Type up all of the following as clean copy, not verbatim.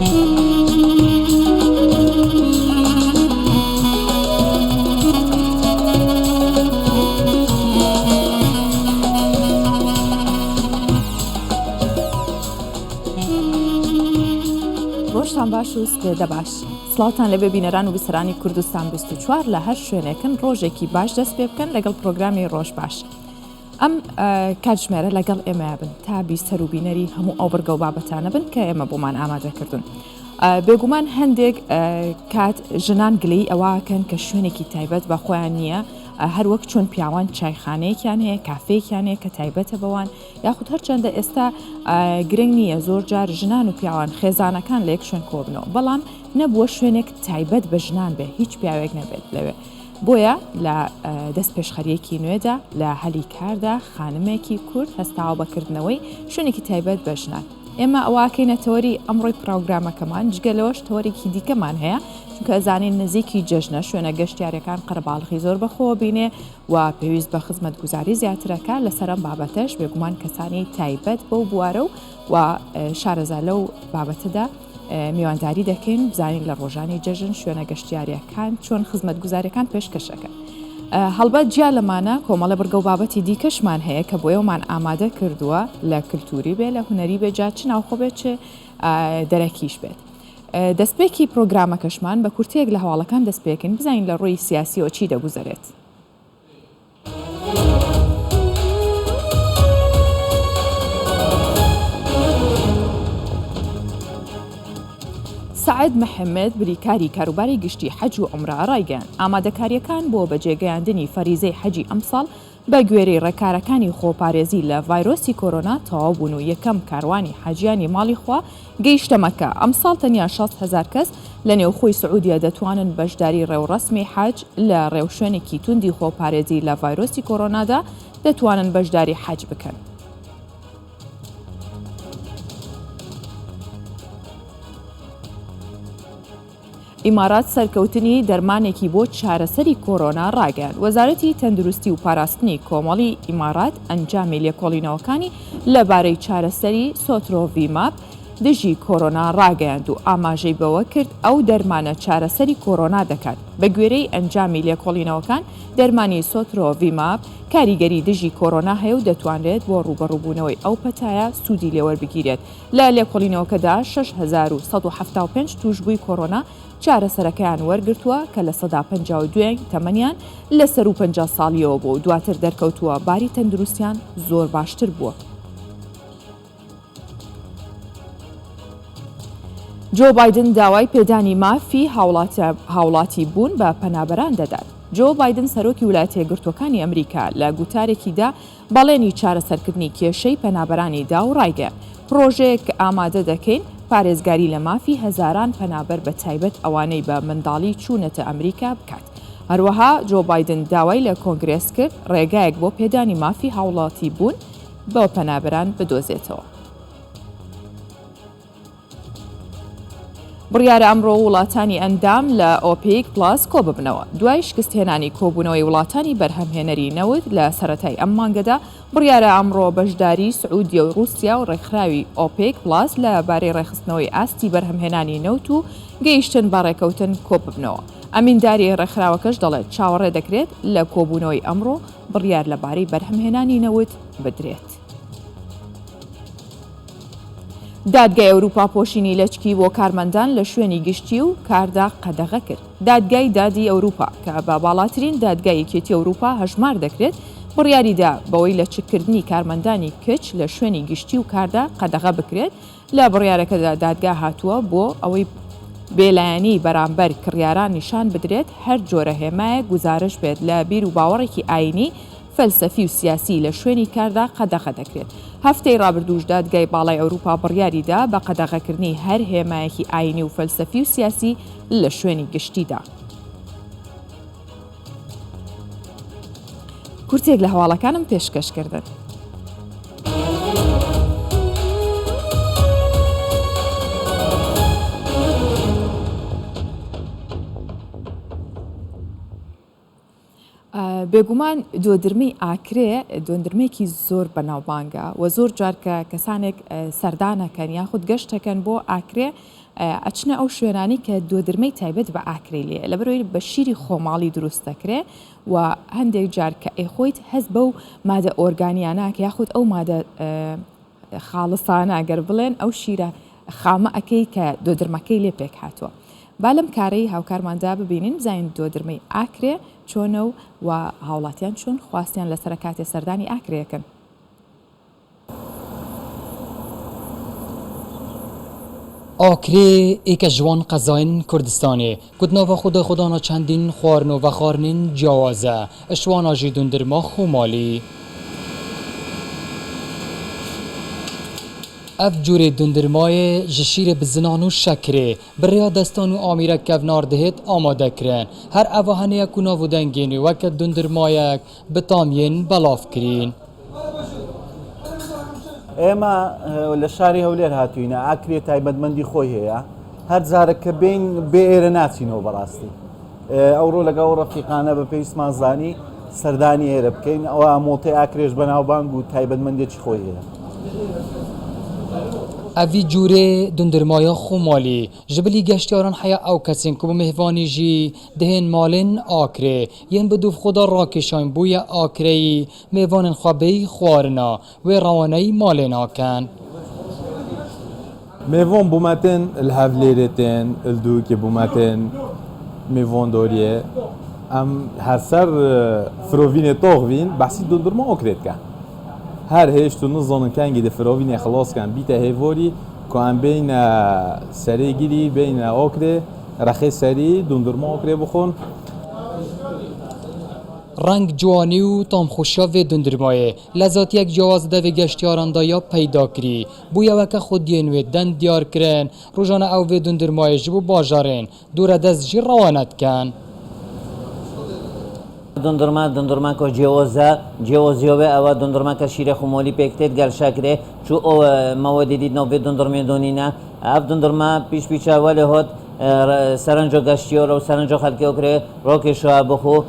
ڕۆژتان باش و سپێدە باش. سڵاوتان لێبێ بینەران و بیسەرانی کوردستان 24 لە هەر شوێنێکن ڕۆژێکی باش دەست پێ بکەن لەگەڵ پرۆگرامی ڕۆژ باش. ئەم کاتژمێرە لەگەڵ ئێمەیا بن تا بیسەر و بینەری هەموو ئەو بڕگە و بابەتانە بن کە ئێمە بۆمان ئامادە کردوون. بێگومان هەندێک کات ژنان گلەیی ئەوەکەن کە شوێنێکی تایبەت بە خۆیان نییە هەروەک چۆن پیاوان چایخانەیەکیان هەیە کافەیەکیان هەیە کە تایبەتە بەوان یاخود هەرچەندە ئێستا گرنگ نییە زۆر جار ژنان و پیاوان خێزانەکان لە یەک شوێن کۆبنەوە بەڵام نەبووە شوێنێک تایبەت بە ژنان بێ هیچ پیاوێک نەبێت لەوێ بۆیە لە دەستپێشخەرییەکی نوێدا لە هەلی کاردا خانمێکی کورد هەستاوە بە کردنەوەی شوێنێکی تایبەت بە ژنان. ئێمە ئەوە ئەکەینە تەوەری ئەمڕۆی پرۆگرامەکەمان، جگە لەوەش تەوەرێکی دیکەمان هەیە، چونکە ئەزانین نزیکی جەژنە، شوێنە گەشتیاریەکان قەرەباڵغی زۆر بەخۆوە بینێ و پێویست بە خزمەتگوزاری زیاترەکە، لەسەر ئەم بابەتەش بێگومان کەسانی تایبەت بەو بوارە و شارەزا لەو بابەتەدا میوانداری دەکەین بزانین لە ڕۆژانی جەژن شوێنە گەشتیاریەکان چۆن خزمەتگوزاریەکان پێشکەشەکەن. هەڵبەت جیا لەمانە کۆمەڵە بڕگە و بابەتی دیکەشمان هەیە کە بۆیەوەمان ئامادە کردووە لە کلتوری بێ لە هونەری بێ جا چ ناوخۆ بێت چ دەرەکیش بێت. دەستپێکی پرۆگرامەکەشمان بە کورتەیەک لە هەواڵەکان دەست پێکەین بزانین لە ڕووی سیاسیەوە چی دەگوزەرێت. سەعد محمد بریکاری کاروباری گشتی حەج و عومرە ڕایگەیاند، ئامادەکارییەکان بۆ بەجێگەیاندنی فەریزەی حەجی ئەمساڵ بە گوێرەی ڕێکارەکانی خۆپارێزی لە ڤایرۆسی کۆرۆنا تەواو بوون و یەکەم کاروانی حاجیانی ماڵی خوا گەیشتە مەککە، ئەمساڵ تەنیا 60 هەزار کەس لە نێوخۆی سعودیە دەتوانن بەشداری ڕێوڕەسمی حەج لە ڕێوشوێنێکی توندی خۆپارێزی لە ڤایرۆسی کۆرۆنادا دەتوانن بەشداری حەج بکەن. ئیمارات سەرکەوتنی دەرمانێکی بۆ چارەسەری کۆرۆنا ڕاگەیاند. وەزارەتی تەندروستی و پاراستنی کۆمەڵی ئیمارات ئەنجامی لێکۆڵینەوەکانی لەبارەی چارەسەری سۆترۆڤیماب دژی کۆرۆنا ڕاگەیاند و ئاماژەی بەوە کرد ئەو دەرمانە چارەسەری کۆرۆنا دەکات. بەگوێرەی ئەنجامی لێکۆڵینەوەکان دەرمانی سۆترۆڤیماب کاریگەری دژی کۆرۆنا هەیە و دەتوانرێت بۆ ڕووبەڕووبوونەوەی ئەو پەتایە سوودی لێوەربگیرێت. لە لێکۆڵینەوەکەدا 6175 تووشبووی کۆرۆنا چارەسەرەکەیان وەرگرتووە کە 52% ی تەمەنیان لە سەروو 50 ساڵییەوە بووە و دواتر دەرکەوتووە باری تەندروستیان زۆر باشتر بووە. جۆ بایدن داوای پێدانی مافی هاوڵاتی بوون بە پەنابەران دەدات. جۆ بایدن سەرۆکی ولایەتە یەکگرتووەکانی ئەمریکا لە گوتارێکیدا بەڵێنی چارەسەرکردنی کێشەی پەنابەرانی دا و ڕایگەیاند، پڕۆژەیەک ئامادە دەکەین پارێزگاری لە مافی هەزاران پەنابەر بە تایبەت ئەوانەی بە منداڵی چوونەتە ئەمریکا بکات. هەروەها جۆ بایدن داوای لە کۆنگرێس کرد ڕێگایەک بۆ پێدانی مافی هاوڵاتیبوون بە پەنابەران بدۆزێتەوە. بڕیارە ئەمڕۆ وڵاتانی ئەندام لە ئۆپیک پڵاس کۆببنەوە، دوای شکستهێنانی کۆبوونەوەی وڵاتانی بەرهەمهێنەری نەوت لە سەرەتای ئەم مانگەدا، بڕیارە ئەمڕۆ بەشداری سعودیە و ڕووسیا و ڕێکخراوی ئۆپیک پڵاس لە بارەی ڕێکخستنەوەی ئاستی بەرهەمهێنانی نەوت و گەیشتن بە ڕێکەوتن کۆببنەوە. ئەمینداری ڕێکخراوەکەش دەڵێت، چاوەڕێ دەکرێت لە کۆبوونەوەی ئەمڕۆ بڕیار لەبارەی بەرهەمهێنانی نەوت بدرێت. دادگای ئەوروپا پۆشینی لەچکی بۆ کارمەندان لە شوێنی گشتی و کاردا قەدەغە کرد. دادگای دادی ئەوروپا کە بە باڵاترین دادگای یەکێتی ئەوروپا هەژمار دەکرێت، بڕیاریدا بەوەی لەچککردنی کارمەندانی کچ لە شوێنی گشتی و کاردا قەدەغە بکرێت، لە بڕیارەکەدا دادگا هاتووە بۆ ئەوەی بێلایەنی بەرامبەر کڕیاران نیشان بدرێت، هەر جۆرە هێمایەک گوزارش بێت لە بیروباوەڕێکی ئایینی، فەلسەفی و سیاسی لە شوێنی کاردا قەدەغە دەکرێت. هەفتەی ڕابردووش دادگای باڵای ئەوروپا بڕیاری دا بە قەدەغەکردنی هەر هێمایەکی ئایینی و فەلسەفی و سیاسی لە شوێنی گشتیدا. کورتێک لە هەواڵەکانم پێشکەش کردن. بێگومان دۆدرمەی ئاکرێ دۆندرمێکی زۆر بەناوبانگە و زۆر جار کە کەسانێک سەردانەکەن یاخود گەشتەکەن بۆ ئاکرێ. ئەچنە ئەو شوێنانەی کە دۆدرمەی تایبەت بە ئاکرێی لێیە لەبەرئەوەی بە شیری خۆماڵی دروست دەکرێ و هەندێک جار کە ئەیخۆیت هەست بەو مادە ئۆرگانیانە کە یاخود ئەو مادە خاڵسانە گەر بڵێن ئەو شیرە خامە ئەکەی کە دۆدرمەکەی لێ پێک هاتووە. با لەم کارەی هاوکارماندا ببینین بزانین دۆدرمەی ئاکرێ چۆنە و و هاوڵاتیان چۆن خواستیان لەسەرە کاتێ سەردانی ئاکرێ ئەکەن. ئاکرێ یەکە ji wan qezayên Kurdistanê ku di nava xwe de xwedana çendîn xwarin û vexwarinên ciyawaz e, ji wana jî dûndirma xomalî. Ev cûrê dûndirmayê ji şîrê bi zinan û şekirê, bi rêya destan û amîrek kevnar dihêt amadekirin. Her eva henêye ku nav û dengên wê weke dûndirmayek bi tamiyên belavkirîn. ئێمە لە شاری هەولێر هاتووینە، ئاکرێ تایبەتمەندی خۆی هەیە، هەر جارێک کە بێین بێ ئێرە ناچینەوە بەڕاستی. ئەوڕۆ لەگەڵ ئەو ڕەفیقانە بە پێویستمان زانی سەردانی ئێرە بکەین، ئەوە مۆڵتەی ئاکرێش بەناوبانگ و تایبەتمەندێکی خۆی هەیە. ئەڤی جورێ دوندرمایا خۆمالی ji bilî geştyaran heya ew kesên ku bi mêvanî jî dihên malên Akrê yên bi dûv xwe de rakêşayn bûye Akreyî Mêvanên xwe bêyî xwarina wê rewaneyî malê nakin. Mêvan bo me tên li Hevlêrê tên, li Duhokê bo me tên mêvandariyê. Em her ser firovînê taxivîn behsî dondurma Akrê dikin. Her hêj tu nizanin kengî di firovînê xilas kin bîte hêvarî ku em bêyne serê girî, bêyne Akrê, rexê serî dondurma Akrê bixwin. Reng, ciwanî û tamxweşiya vê dûndirmayê, lezatiyek ciyawaz di devê geştyaran de ya peyda kirî. Bûye weke xwediyên wê dend diyar kirin, rojane ew vê dûndirmayê ji bo bajarên dûredest jî rewane dikin. Dûndirma, dûndirmeke ciyawaz e. Ciyawaziya wê ew e dûndirmeke şîrê xwemalî pêk tê digel şekerê. Çû ew mewedê dît nav vê dûndirmê danîne. Ev dûndirme pîç pîçe welê hat serenca geştiyar û serenca xelkê Akrê rakêşaye bi xwe.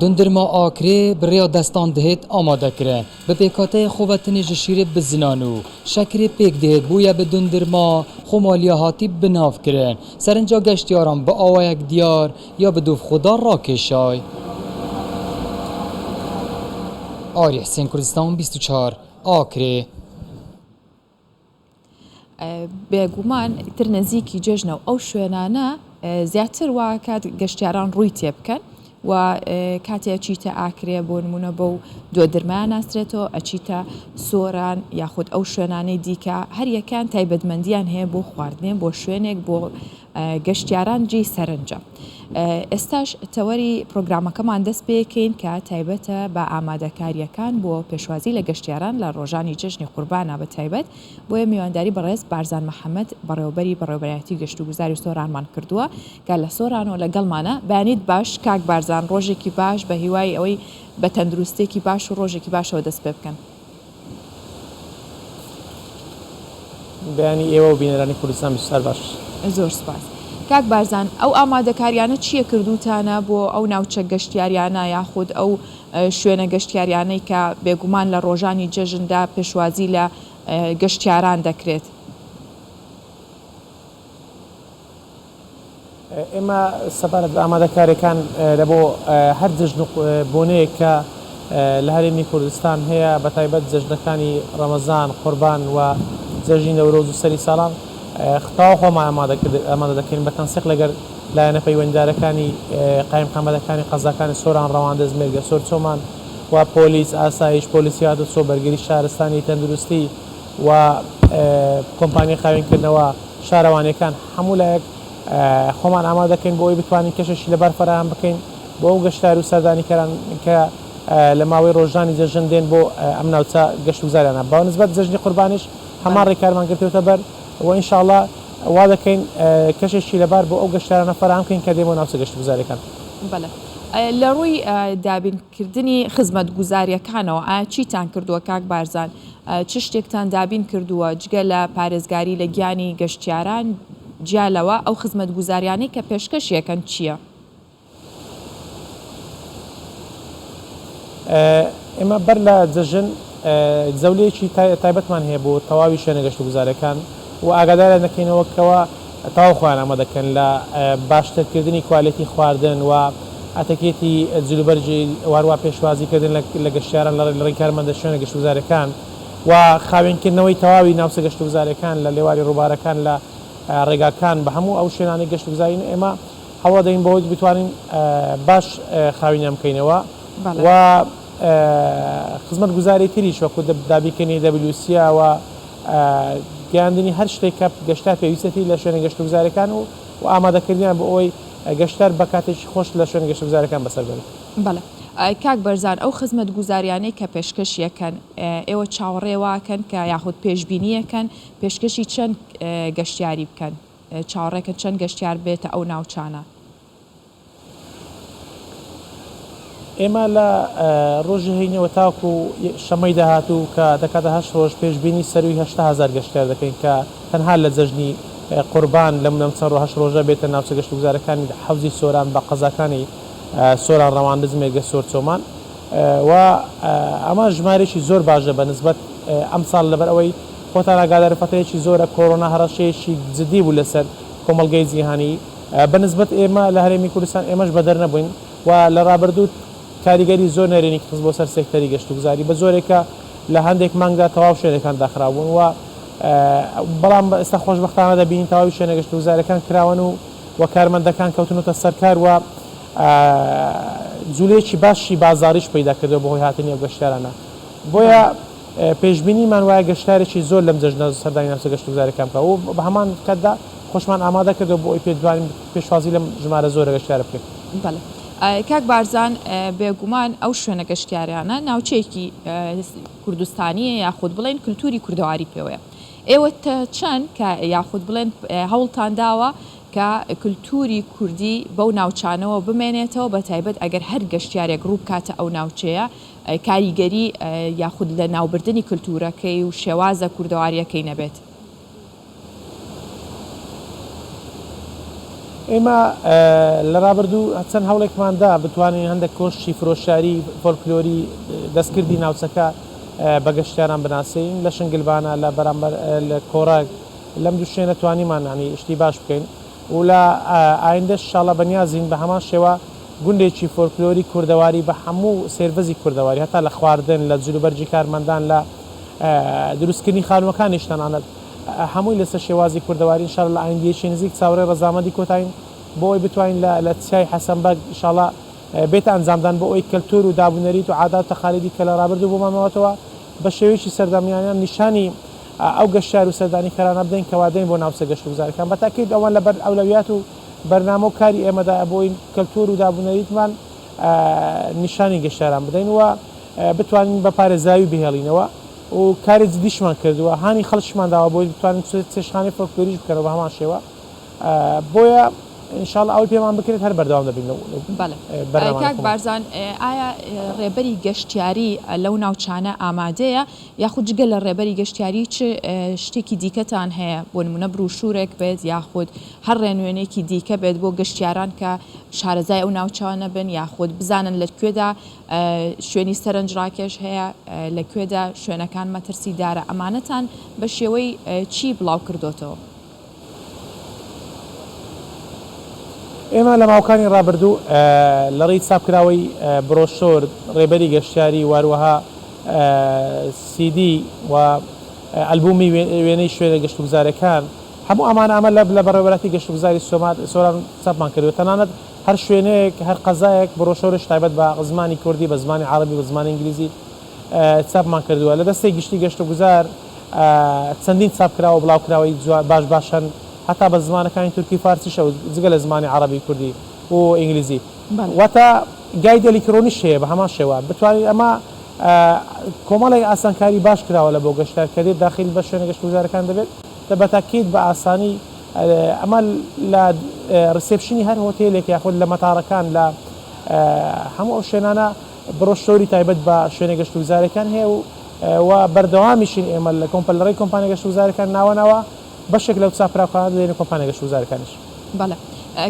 Dûndirma Akrê bi rêya destan dihêt amadekirin. Bi pêkhateyê xwe ve tenê ji şîrê bizinan û şekirê pêk dihêt bûye bi dûndirma xwemaliya hatî binavkirin. Serinca geştyaran bi awayek diyar ya bi dûv xwe de rakêşay. Arî Hisên Kurdistan 24, Akrê. بێگومان تر نزیکی جێژنە و ئەو شوێنانە زیاتر واکات گەشتیاران ڕووی تێ بکەن و کاتێ ئەچیتە ئاکرێ بۆ نمونە بەو دۆدرمایان ناسرێتەوە ئەچیتە سۆران یاخود ئەو شوێنانەی دیکە هەریەکان تایبەتمەندیان هەیە بۆ خواردنێ بۆ شوێنێک بۆ گەشتیاران جێی سەرنجە. ئێستاش تەوەری پرۆگرامەکەمان دەست پێکەین کە تایبەتە بە ئامادەکارییەکان بۆ پێشوازی لە گەشتیاران لە ڕۆژانی جەژنی قوربانا بە تایبەت، بۆیە میوانداری بەڕێز بارزان محەمەد بەڕێوەبەری بەڕێوەبەرایەتی گەشتوگوزاری سۆرانمان کردووە کە لە سۆرانەوە لەگەڵمانە. بەیانیت باش کاک بارزان، ڕۆژێکی باش بە هیوای ئەوەی بە تەندروستییەکی باش و ڕۆژێکی باشەوە دەست پێ بکەن. بەیانی ئێوە و بینەرانی کوردستان 24 باش. زۆر سوپاس. کاک بارزان ئەو ئامادەکاریانە چییە کردووتانە بۆ ئەو ناوچە گەشتیاریانە یاخود ئەو شوێنە گەشتیاریانەی کە بێگومان لە ڕۆژانی جەژندا پێشوازی لە گەشتیاران دەکرێت؟ ئێمە سەبارەت بە ئامادەکاریەکان لە بۆ هەر جەژن و بۆنەیەک کە لە هەرێمی کوردستان هەیە بە تایبەت جەژنەکانی ڕەمەزان، قوربان و جەژنی نەورۆز و سەری ساڵان تەواو خۆمان ئامادە دەکەین بە تەنسیق لەگەر لایەنە پەیوەندیدارەکانی قایمقامەتەکانی قەزاکانی سۆران، ڕەواندز، مێرگەسۆر، چۆمان و پۆلیس، ئاسایش، پۆلیسی هاتوچۆ، بەرگری شارستانی، تەندروستی و کۆمپانیای خاوێنکردنەوە شارەوانیەکان هەموو لایەک خۆمان ئامادە دەکەین بۆ ئەوەی بتوانین کەشێکی لەبار فەراهەم بکەین بۆ ئەو گەشتار و سەردانیکەران کە لە ماوەی ڕۆژانی جەژن دێن بۆ ئەم ناوچە گەشتوگوزاریانە. بە نسبەت جەژنی قوربانیش هەمان ڕێکارمان گرتووەتە بەر و ئینشاڵڵا وا دەکەین کەشێکی لەبار بۆ ئەو گەشتیارانە فەراهەم بکەین کە دێن بۆ ناوچە گەشتوگوزاریەکان. بەڵێ. لە ڕووی دابینکردنی خزمەتگوزارییەکانەوە ئایا چیتان کردووە کاک بارزان؟ چ شتێکتان دابین کردووە جگە لە پارێزگاری لە گیانی گەشتیاران، جیا لەوە ئەو خزمەتگوزاریانەی کە پێشکەشی ئەکەن چییە؟ ئێمە بەر لە جەژن جەولەیەکی تایبەتمان هەیە بۆ تەواوی شوێنە گەشتوگوزارەکان. و ئاگاداریان دەکەینەوە کەوا تەواو خۆیان ئامادە کەن لە باشترکردنی کوالێتی خواردن و ئەتەکێتی جلوبەرگی و هەروا پێشوازی کردن لە گەشتیاران لە ڕێی کارمەندە شوێنە گەشتوگوزارەکان و خاوێنکردنەوەی تەواوی ناوچە گەشتوگوزارەکان لە لێواری ڕووبارەکان لە ڕێگاکان بە هەموو ئەو شوێنانەی گەشتوگوزارین ئێمە هەوڵدەین بۆ ئەوەی بتوانین باش خاوێنیان بکەینەوە و خزمەتگوزاری تریش وەکو دابینکردنی دەبلیوسیە و گەیاندنی هەر شتێک کە گەشتیار پێویستەتی لە شوێنە گەشتوگوزارەکان و و ئامادەکردنیان بۆ ئەوەی گەشتیار بە کاتێکی خۆش لە شوێنە گەشتوگوزارەکان بەسەر بەرێت. بەڵێ کاک بەرزان ئەو خزمەتگوزاریانەی کە پێشکەشیەکەن ئێوە چاوەڕێ واکەن کە یاخود پێشبینیەکەن پێشکەشی چەند گەشتیاری بکەن چاوەڕێکەن چەند گەشتیار بێتە ئەو ناوچانە؟ ئێمە لە ڕۆژی هەینیەوە تاوەکو شەممەی داهاتوو کە دەکاتە هەشت ڕۆژ پێشبینی سەرووی 80 هەزار گەشتیار دەکەین کە تەنها لە جەژنی قوربان لەم لەم چەند هەشت ڕۆژە بێتە ناوچە گەشتوگوزارەکانی حەوزی سۆران بە قەزاکانی سۆران ڕەواندز مێرگەسۆر چۆمان و ئەمە ژمارەیەکی زۆر باشە بە نسبەت ئەمساڵ لەبەر ئەوەی خۆتان ئاگادارن فەترەیەکی زۆرە کۆرۆنا هەڕەشەیەکی جدی بوو لەسەر کۆمەڵگەی جیهانی بە نسبەت ئێمە لە هەرێمی کوردستان ئێمەش بەدەر نەبووین و لە ڕابردوو کاریگەری زۆر نەرێنی خست بۆ سەر سێکتەری گەشتوگوزاری بە جۆرێک کە لە هەندێک مانگدا تەواو شوێنەکان داخرابوون و بەڵام ئێستا خۆشبەختانە دەبینین تەواوی شوێنە گەشتوگوزارەکان کراوەن و و کارمەندەکان کەوتنەتە سەر کار و جولەیەکی باشی بازاڕیش پەیدا کردووە بەهۆی هاتنی ئەو گەشتیارانە بۆیە پێشبینیمان وایە گەشتارێکی زۆر لەم جەژنە سەردانی ناوچە گەشتوگوزارەکان بکات و بە هەمان کاتدا خۆشمان ئامادە کردووە بۆ ئەوەی پێتوانین پێشوازی لەم ژمارە زۆرە گەشتیارە بکەین. بەڵێ کاک بارزان، بێگومان ئەو شوێنە گەشتیاریانە ناوچەیەکی کوردستانییە یاخود بڵێین کلتوری کوردەواری پێوەیە. ئێوە چەند کە یاخود بڵێن هەوڵتان داوە کە کلتوری کوردی بەو ناوچانەوە بمێنێتەوە بە تایبەت ئەگەر هەر گەشتیارێک ڕوو بکاتە ئەو ناوچەیە کاریگەری یاخود لەناوبردنی کلتورەکەی و شێوازە کوردەوارییەکەی نەبێت؟ ئێمە لە ڕابردوو چەند هەوڵێکمان دا بتوانین هەندێک کۆشکی فرۆشیاری فۆلکلۆری دەستکردی ناوچەکە بە گەشتیاران بناسین لە شنگلبانە لە بەرامبەر لە کۆڕەک لەم دوو شوێنە توانیمان ینی شتی باش بکەین و لە ئایندەش شاڵە بەنیازین بە هەمان شێوە گوندێکی فۆلکلۆری کوردەواری بە هەموو سێرڤزی کوردەواری هەتا لە خواردن لە جلوبەرگی کارمەندان لە دروستکردنی خانووەکانیش تەنانەت هەمووی لەسەر شێوازی کوردەواری ان شاءاللە لە ئایندەیەکی نزیک چاوەڕێی ڕەزامەندی کۆتایین بۆ ئەوەی بتوانین لە لە چیای حەسەن بەگ ان شاءاللە بێتە ئەنجامدان بۆ ئەوەی کەلتور و داب و نەریت و عادات و تەقالیدی کە لە ڕابردوو بۆمان ماوەتەوە بە شێوەیەکی سەردەمیانە نیشانی ئەو گەشتیار و سەردانیکەرانە بدەین کەوا دێن بۆ ناوچە گەشتوگوزارەکان بە تاکید ئەوان لە بەر ئەولەویات و بەرنامە و کاری ئێمەدایە بۆ ئەوەی کەلتور و داب و نەریتمان نیشانی گەشتیاران بدەین و بتوانین بە پارێزراوی بهێڵینەوە و کاری جدیشمان کردووە هانی خەڵکیشمان داوە بۆی بتوانن چێشتخانەی فۆلکلۆریش بکەنەوە بە هەمان شێوە بۆیە ان شاء اللە ئەوەی پێمان بکرێت هەر بەردەوام دەبین لەو بەڵێ بەرنامانە کاک خۆمان. بارزان ئایا ڕێبەری گەشتیاری لەو ناوچانە ئامادەیە یاخود جگە لە ڕێبەری گەشتیاری چ شتێکی دیکەتان هەیە بۆ نمونە بروشورێک بێت یاخود هەر ڕێنوێنێکی دیکە بێت بۆ گەشتیاران کە شارەزای ئەو ناوچانە بن یاخود بزانن لە کوێدا شوێنی سەرنجڕاکێش هەیە لە کوێدا شوێنەکان مەترسیدارە ئەمانەتان بە شێوەی چی بڵاو کردۆتەوە؟ ئێمە لە ماوەکانی ڕابردوو لە ڕێی چاپکراوەی برۆشۆر، ڕێبەری گەشتیاری و هەروەها سیدی و ئەلبوومی وێنەی شوێنە گەشتوگوزارەکان هەموو ئەمانە ئەمە لە بەڕێوەبەرایەتی گەشتوگوزاری سۆران چاپمان کردووە تەنانەت هەر شوێنێک، هەر قەزایەک بڕۆشۆرێکی تایبەت بە زمانی کوردی، بە زمانی عەڕەبی، بە زمانی ئینگلیزی چاپمان کردووە. لە دەستەی گشتی گەشتوگوزار چەندین چاپکراوە و بڵاوکراوەی باش باش هەن، هەتا بە زمانەکانی تورکی و فارسیشەوە جگە لە زمانی عەڕەبی، کوردی و ئینگلیزی. واتە گاید ئەلیکترۆنیش هەیە بە هەمان شێوە بتوانین ئەمە کۆمەڵێک ئاسانکاری باش کراوە لە بۆ گەشتیار کە دێت داخیل بە شوێنە گەشتوگوزارەکان دەبێت بە تاکید بە ئاسانی ئەمە لە reception ی هەر هۆتێلێک یاخود لە مەتارەکان لە هەموو ئەو شوێنانە بڕۆشۆری تایبەت بە شوێنە گەشتوگوزارەکان هەیە و و بەردەوامیشین ئێمە لە کۆمپە لە ڕێی کۆمپانیا گەشتوگوزارەکان ناوە ناوە بەشێک لەو چاپکراوانە دەدەینە کۆمپانیا گەشتوگوزارەکانیش. بەڵێ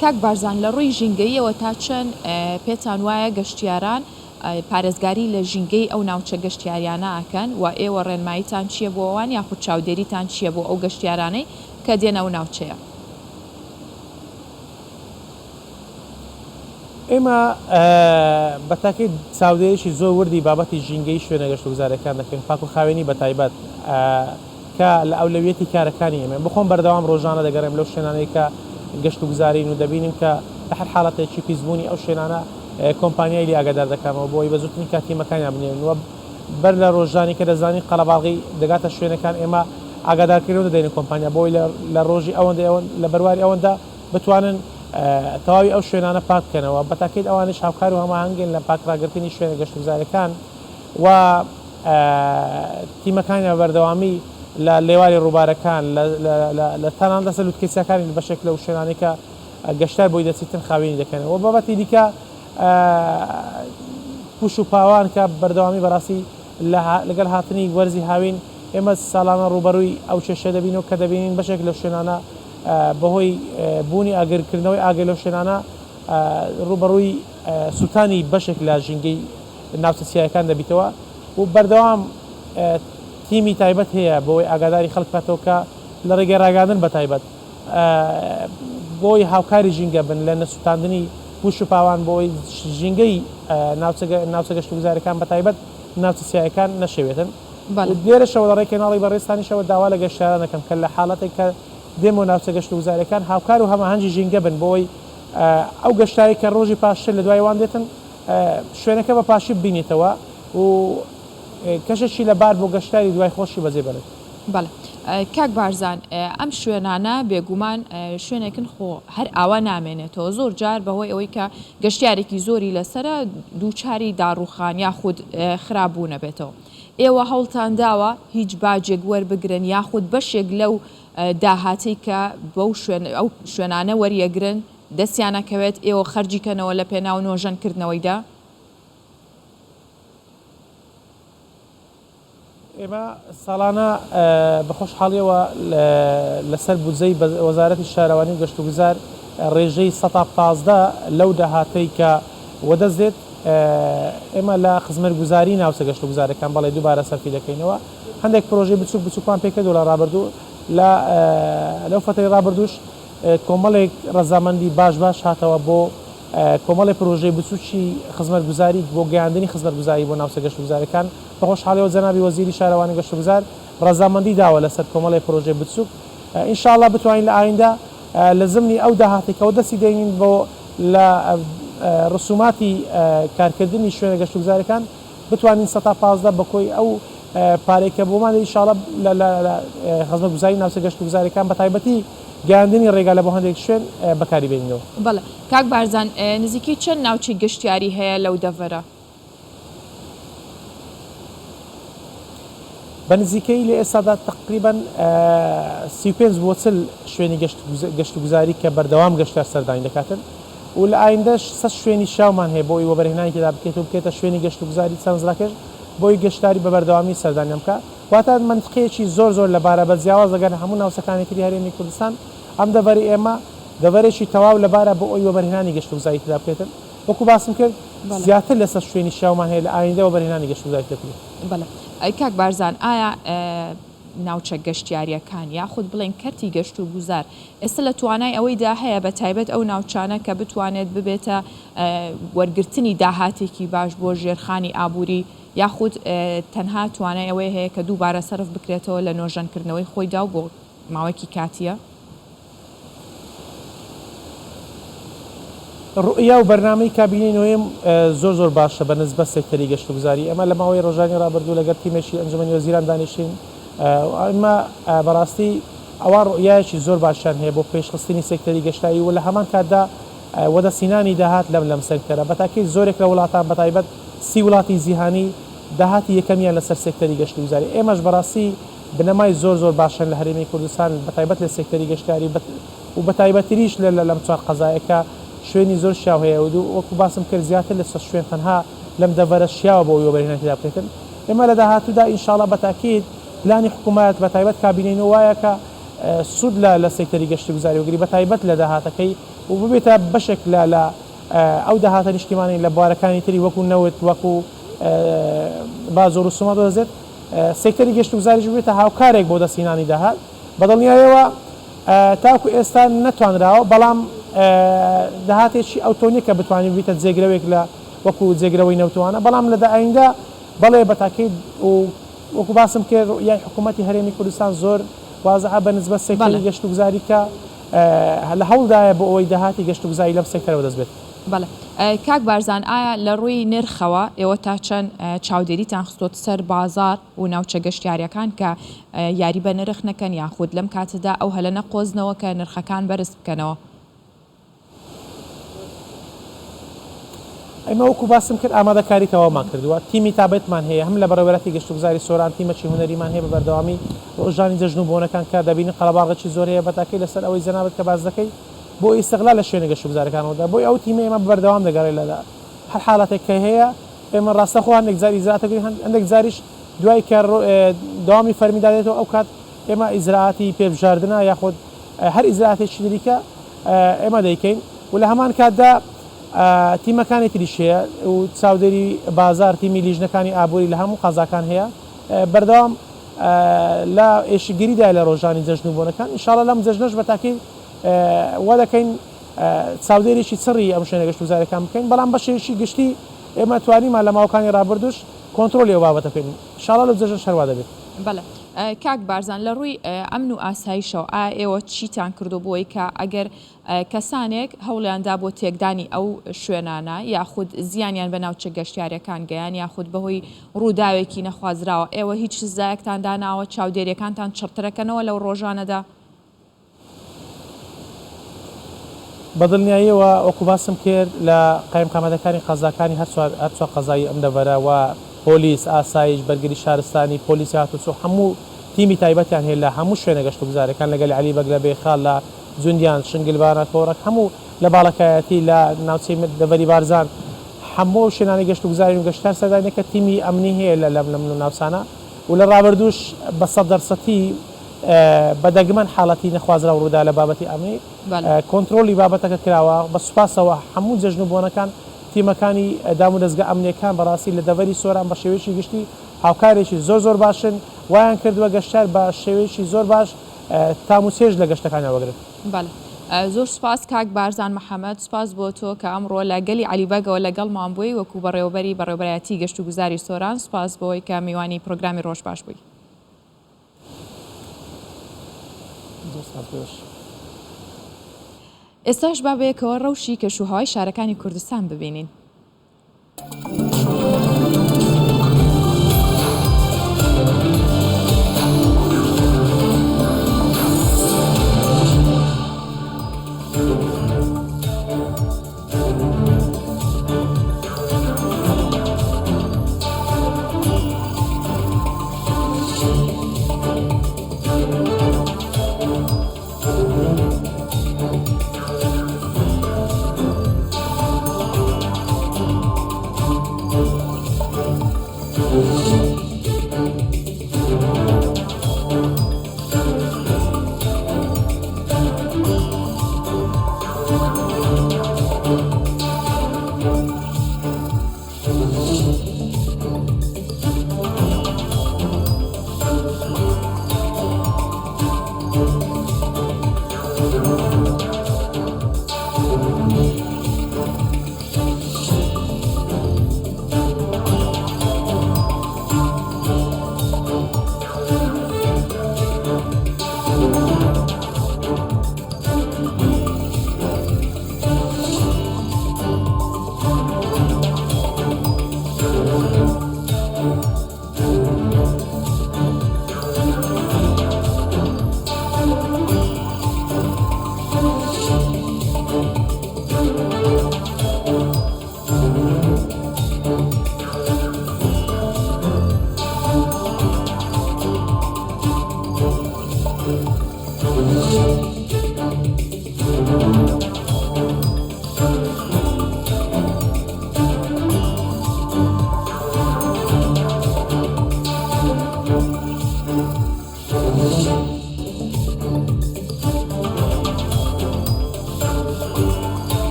کاک بارزان لە ڕووی ژینگەییەوە تا چەند پێتان وایە گەشتیاران. پارێزگاری لە ژینگەی ئەو ناوچە گەشتیاریانە ئەکەن و ئێوە ڕێنماییتان چییە بۆ ئەوان یاخود چاودێریتان چییە بۆ ئەو گەشتیارانەی کە دێنە ئەو ناوچەیە؟ ئێمە بە تاکید چاودێریی زۆر وردی بابەتی ژینگەی شوێنە گەشتوگوزارییەکان دەکەین، پاک و خاوێنی بە تایبەت کە لە ئەولەویەتی کارەکانی ئێمەیە. بۆ خۆم بەردەوام ڕۆژانە دەگەڕێم لەو شوێنانەی کە گەشتوگوزارین و دەبینم کە لە هەر حاڵەتێکی پیسبوونی ئەو شوێنانە کۆمپانیای لێ ئاگادار دەکەمەوە بۆ ئەوەی بە زووترین کات تیمەکانیان بنێرن و بەر لە ڕۆژانی کە دەزانین قەڵەباڵغی دەگاتە شوێنەکان ئێمە ئاگادارکردنەوە دەدەینە کۆمپانیا بۆ ئەوەی لە ڕۆژی ئەوەندە لە بەرواری ئەوەندە بتوانن تەواوی ئەو شوێنانە پاک بکەنەوە، بەتاکید ئەوانیش هاوکار و هەماهەنگن لە پاک ڕاگرتنی شوێنە گەشتوگوزارەکان و تیمەکانیان بە بەردەوامی لە لێواری ڕووبارەکان لە تەنانەت لەسەر لوتکەی چیاکانی لە بەشێک لەو شوێنانەی کە گەشتیار بۆی دەچیتن خاوێنی دەکەنەوە. بابەتی دیکە پوش و پاوان کە بەردەوامی بەڕاستی لەگەڵ هاتنی وەرزی هاوین ئێمە ساڵانە ڕووبەڕووی ئەو کێشەیە دەبینەوە کە دەبینین بەشێک لەو شوێنانە بەهۆی بوونی ئاگر کردنەوەی ئاگر لەو شوێنانە ڕووبەڕووی سووتانی بەشێک لە ژینگەی ناوچە چیایەکان دەبیتەوە و بەردەوام تیمی تایبەت هەیە بۆی ئاگاداری خەڵک بکاتەوە کە لە ڕێگەی ڕاگەیاندن بە تایبەت بۆی هاوکاری ژینگە بن لە نەسووتاندنی پوش و پاوان بۆی ژینگەی ناوچە گەشتوگوزارەکان بە تایبەت ناوچە چیایەکان نەشێوێتن. لێرەشەوە لە ڕێی کەناڵی بەڕێزتانیشەوە داوا لە گەشتیاران دەکەم کە لە حاڵەتێک کە دێن بۆ ناوچە گەشتوگوزاریەکان هاوکار و هەماهەنگی ژینگە بن بۆ ئەوەی ئەو گەشتیارەی کە ڕۆژی پاشتر لە دوای وان دێتن شوێنەکە بە پاشی ببینێتەوە و کەشێکی لەبار بۆ گەشتیاری دوای خۆشی بەجێ بێڵێت. بەڵێ کاک بارزان ئەم شوێنانە بێگومان شوێنێکن خۆ هەر ئاوا نامێنێتەوە زۆر جار بەهۆی ئەوەی کە گەشتیارێکی زۆری لەسەرە دووچاری داڕوخان یاخود خراپ بوونەبێتەوە ئێوە هەوڵتان داوە هیچ باجێک وەربگرن یاخود بەشێک لەو داهاتەی کە بەو شوێن ئەو شوێنانە وەریەگرن دەستیان ئەکەوێت ئێوە خەرجی کەنەوە لە پێناو نۆژەن کردنەوەیدا؟ ئێمە ساڵانە بە خۆشحاڵیەوە لەسەر بودجەی وەزارەتی شارەوانی و گەشتوگوزار ڕێژەی 15% لەو داهاتەی کە وەدەست دێت ئێمە لە خزمەتگوزاری ناوچە گەشتوگوزارەکان بەڵێ دووبارە سەرفی دەکەینەوە. هەندێک پرۆژەی بچووک بچووکمان پێکردووە لە ڕابردوو لە لەو فەترەی ڕابردووش کۆمەڵێک ڕەزامەندی باش باش هاتەوە بۆ کۆمەڵێک پرۆژەی بچووکی خزمەتگوزاری بۆ گەیاندنی خزمەتگوزاری بۆ ناوچە گەشتوگوزارەکان بە خۆشحاڵیەوە جەنابی وەزیری شارەوانی و گەشتوگوزار ڕەزامەندی داوە لەسەر کۆمەڵێک پرۆژەی بچووک ان شاء اللە بتوانین لە ئایندە لە زمنی ئەو داهاتەی کە وەدەستی دێنین بۆ لە ڕسوماتی کارکردنی شوێنە گەشتوگوزارەکان بتوانین 15% بە کۆی ئەو پارەی کە بۆمان دێت ان شاء اللە لە خزمەتگوزاری ناوچە گەشتوگوزارەکان بە تایبەتی گەیاندنی ڕێگا لە بۆ هەندێک شوێن بەکاری بێنینەوە. بەڵێ کاک بارزان نزیکەی چەند ناوچەی گەشتیاری هەیە لەو دەڤەرە؟ بە نزیکەیی لە ئێستادا تەقریبەن 35 بۆ 40 شوێنی گەشتوگوزاری کە بەردەوام گەشتیار سەردانی دەکاتن و لە ئایندەش 100 شوێنی شیاومان هەیە بۆ ئەوەی وەبەرهێنانی تێدا بکرێت و بکرێتە شوێنی گەشتوگوزاری سەرنجڕاکێش بۆ ئەوەی گەشتیاری بە بەردەوامی سەردانیان بکات واتە مەنتقەیەکی زۆر زۆر لەبارە بە جیاواز لەگەل هەموو ناوچەکانی تری هەرێمی کوردستان ئەم دەڤەری ئێمە دەڤەرێکی تەواو لەبارە بۆ ئەوەی وەبەرهێنانی گەشتوگوزاری تێدا بکرێتن وەکو باسم کرد زیاتر لە 100 شوێنی شیاومان هەیە لە ئایندە وەبەرهێنانی گەشتوگوزاری تێدا بکرێت. بەڵێ کاک بارزان ئایا ناوچە گەشتیارییەکان یاخود بڵێین کەرتی گەشتوگوزار ئێستا لە توانای ئەوەیدا هەیە بە تایبەت ئەو ناوچانە کە بتوانێت ببێتە وەرگرتنی داهاتێکی باش بۆ ژێرخانی ئابووری یاخود تەنها توانای ئەوەی هەیە کە دووبارە سەرف بکرێتەوە لە نۆژەنکردنەوەی خۆیدا و بۆ ماوەیەکی کاتییە؟ ڕوئیا و بەرنامەی کابینەی نۆیەم زۆر زۆر باشە بە نسبەت سێکتەری گەشتوگوزاری. ئێمە لە ماوەی ڕۆژانی ڕابردوو لەگەڵ تیمێکی ئەنجومەنی وەزیران دانیشتین و ئێمە بەڕاستی ئەوان ڕوئیایەکی زۆر باشیان هەیە بۆ پێشخستنی سێکتەری گەشتایی و لە هەمان کاتدا وەدەستهینانی داهات لەم لەم سێکتەرە. بەتاکید زۆرێک لە وڵاتان بەتایبەت سی وڵاتی جیهانی داهاتی یەکەمیان لەسەر سێکتەری گەشتوگوزاری. ئێمەش بەڕاستی بنەمای زۆر زۆر باش هەن لە هەرێمی کوردستان بەتایبەت لە سێکتەری گەشتیاری و بەتایبەتریش لە لەم چوار قەزایە کە شوێنی زۆر شیاو هەیە و وەکو باسم کرد زیاتر لە 100 شوێن تەنها لەم دەڤەرە شیاوە بۆ ئەوەی وەبەرهێنانی تێدا بکرێتن. ئێمە لە داهاتوودا ئینشاڵا بە تاکید پلانی حکوومەت بەتایبەت کابینەی نۆ وایە کە سوود لە لە سێکتەری گەشتوگوزاری وەگری بەتایبەت لە داهاتەکەی و ببێتە بەشێک لە لە. ئەو داهاتە نیشتیمانی لە بوارەکانی تری وەکو نەوت وەکو باج و ڕسومات دەدەست سێکتەری گەشتوگوزاریش ببێتە هاوکارێک بۆ دەستهێنانی داهات بەدڵنیایەوە تاکو ئێستا نەتوانراوە بەڵام داهاتێکی ئەوتۆ نیە کە بتوانین ببیتە جێگرەوەیەک لە وەکو جێگرەوەی نەوتوانە بەڵام لە ئایندە بەڵێ بە تاکید و وەکو باسم کرد ڕوئیای حکوومەتی هەرێمی کوردستان زۆر وازحە بە نسبەت سێکتەری گەشتوگوزاری کە لە هەوڵدایە بۆ ئەوەی داهاتی گەشتوگوزاری لەم سێکتەرە بەدەست بێت. بەڵێ کاک بارزان ئایا لە ڕووی نرخەوە ئێوە تا چەند چاودێریتان خستۆتە سەر بازاڕ و ناوچە گەشتیاریەکان کە یاری بە نرخ نەکەن یاخود لەم کاتەدا ئەو هەلە نەقۆزنەوە کە نرخەکان بەرز بکەنەوە؟ ئێمە وەکو باسم کرد ئامادەکاری تەواومان کردووە، تیمی تابەتمان هەیە هەم لە بەڕێوەبەرایەتی گەشتوگوزاری سۆران تیمەکی هونەریمان هەیە بە بەردەوامی ڕۆژانی جەژن و بۆنەکان کە دەبینین قەرەباڵغێکی زۆر هەیە بەتاکەی لەسەر ئەوەی جەنابت کە باس دەکەی بۆ ئیستغلال لە شوێنە گەشتوگوزارەکان ڕوودا بۆیە ئەو تیمەی ئێمە بە بەردەوام دەگەڕێ لە هەر حاڵەتێک کە هەیە ئێمە ڕاستەخۆ هەندێک جار ئیجرائات دەگرین هەندێک جاریش دوای کە دەوامی فەرمی دادێتەوە ئەو کات ئێمە ئیجرائاتی پێبژاردنە یاخود هەر ئیجرائاتێکی دیکە ئێمە دەیکەین و لە هەمان کاتدا تیمەکانی تریش هەیە و چاودێری بازار تیمی لیژنەکانی ئابووری لە هەموو قەزاکان هەیە بەردەوام لە ئێشکگریدایە لە ڕۆژانی جەژن و بۆنەکان ئینشاڵڵا لەم جەژنەش بە تاکی وا دەکەین چاودێریی چڕی ئەم شوێنە گەشتوگوزاریەکان بکەین بەڵام بەشێکی گشتی ئێمە توانیمان لە ماوەکانی ڕابردووش کۆنترۆلی ئەو بابەتە بکەین ئینشاڵڵا لەو جەژنەش هەروا دەبێت. بەڵێ کاک بارزان لە ڕووی ئەمن و ئاسایشەوە ئایا ئێوە چیتان کردووە بۆ ئەوەی کە ئەگەر کەسانێک هەوڵیان دا بۆ تێکدانی ئەو شوێنانە یاخود زیانیان بە ناوچە گەشتیاریەکان گەیان یاخود بەهۆی ڕووداوێکی نەخوازراوە ئێوە هیچ سزایەکتان داناوە چاودێریەکانتان چڕترەکەنەوە لەو ڕۆژانەدا؟ بەدڵنیاییەوە وەکو باسم کرد لە قایمقامەتەکانی قەزاکانی هەر چوار قەزای ئەم دەڤەرە و پۆلیس، ئاسایش، بەرگری شارستانی، پۆلیسی هاتوچۆ هەموو تیمی تایبەتیان هەیە لە هەموو شوێنە گەشتوگوزارەکان لە گەلی عەلی بەگ لە بێخاڵ لە جوندیان شنگلبانە کۆڕەک هەموو لە باڵەکایەتی لە ناوچەی دەڤەری بارزان هەموو ئەو شوێنانەی گەشتوگوزارین و گەشتیار سەردانی دەکەن تیمی ئەمنی هەیە لەم ناوچانە و لە ڕابردووش بە سەد دەرسەتی بە دەگمەن حاڵەتی نەخوازراو ڕوودا لە بابەتی ئەمنی، کۆنترۆڵی بابەتەکە کراوە، بە سوپاسەوە هەموو جەژن و بۆنەکان تیمەکانی دامودەزگا ئەمنییەکان بەڕاستی لە دەڤەری سۆران بە شێوەیەکی گشتی هاوکارێکی زۆر زۆر باشن، وایان کردووە گەشتیار بە شێوەیەکی زۆر باش تام و چێژ لە گەشتەکانیان وەگرن. بەڵێ زۆر سوپاس کاک بارزان محەمەد، سوپاس بۆ تۆ کە ئەمڕۆ لە گەلی عەلی بەگەوە لەگەڵمان بووی وەکو بەڕێوەبەری بەڕێوەبەرایەتی گەشتوگوزاری سۆران، سوپاس بۆوەی کە میوانی پرۆگرامی ڕۆژ باش بووی. ئێستاش با بەیەکەوە ڕەوشی کەشوهەوای شارەکانی کوردستان ببینین.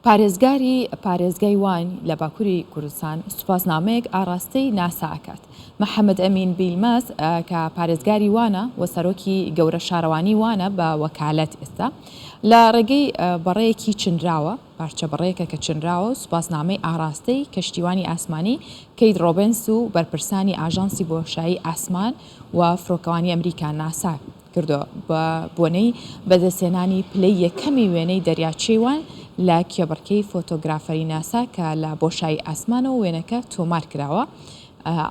پارێزگاری پارێزگای وان لە باکوری کوردستان سوپاسنامەیەک ئاڕاستەی ناسا ئەکات. محەمەد ئەمین بیلمەز کە پارێزگاری وانە و سەرۆکی گەورە شارەوانی وانە بە وەکالەت ئێستا لە ڕێگەی بەڕەیەکی چنراوە، پارچە بەڕەیەکە کە چنراوە و سوپاسنامەی ئاڕاستەی کەشتیوانی ئاسمانی کەیت ڕۆبنس و بەرپرسانی ئاژانسی بۆشایی ئاسمان و فرۆکەوانی ئەمریکا ناسا کردووە بە بۆنەی بەدەستهێنانی پلەی یەکەمی وێنەی دەریاچەی وان لە کێبڕکێی فۆتۆگرافەری ناسا کە لە بۆشایی ئاسمانەوە وێنەکە تۆمار کراوە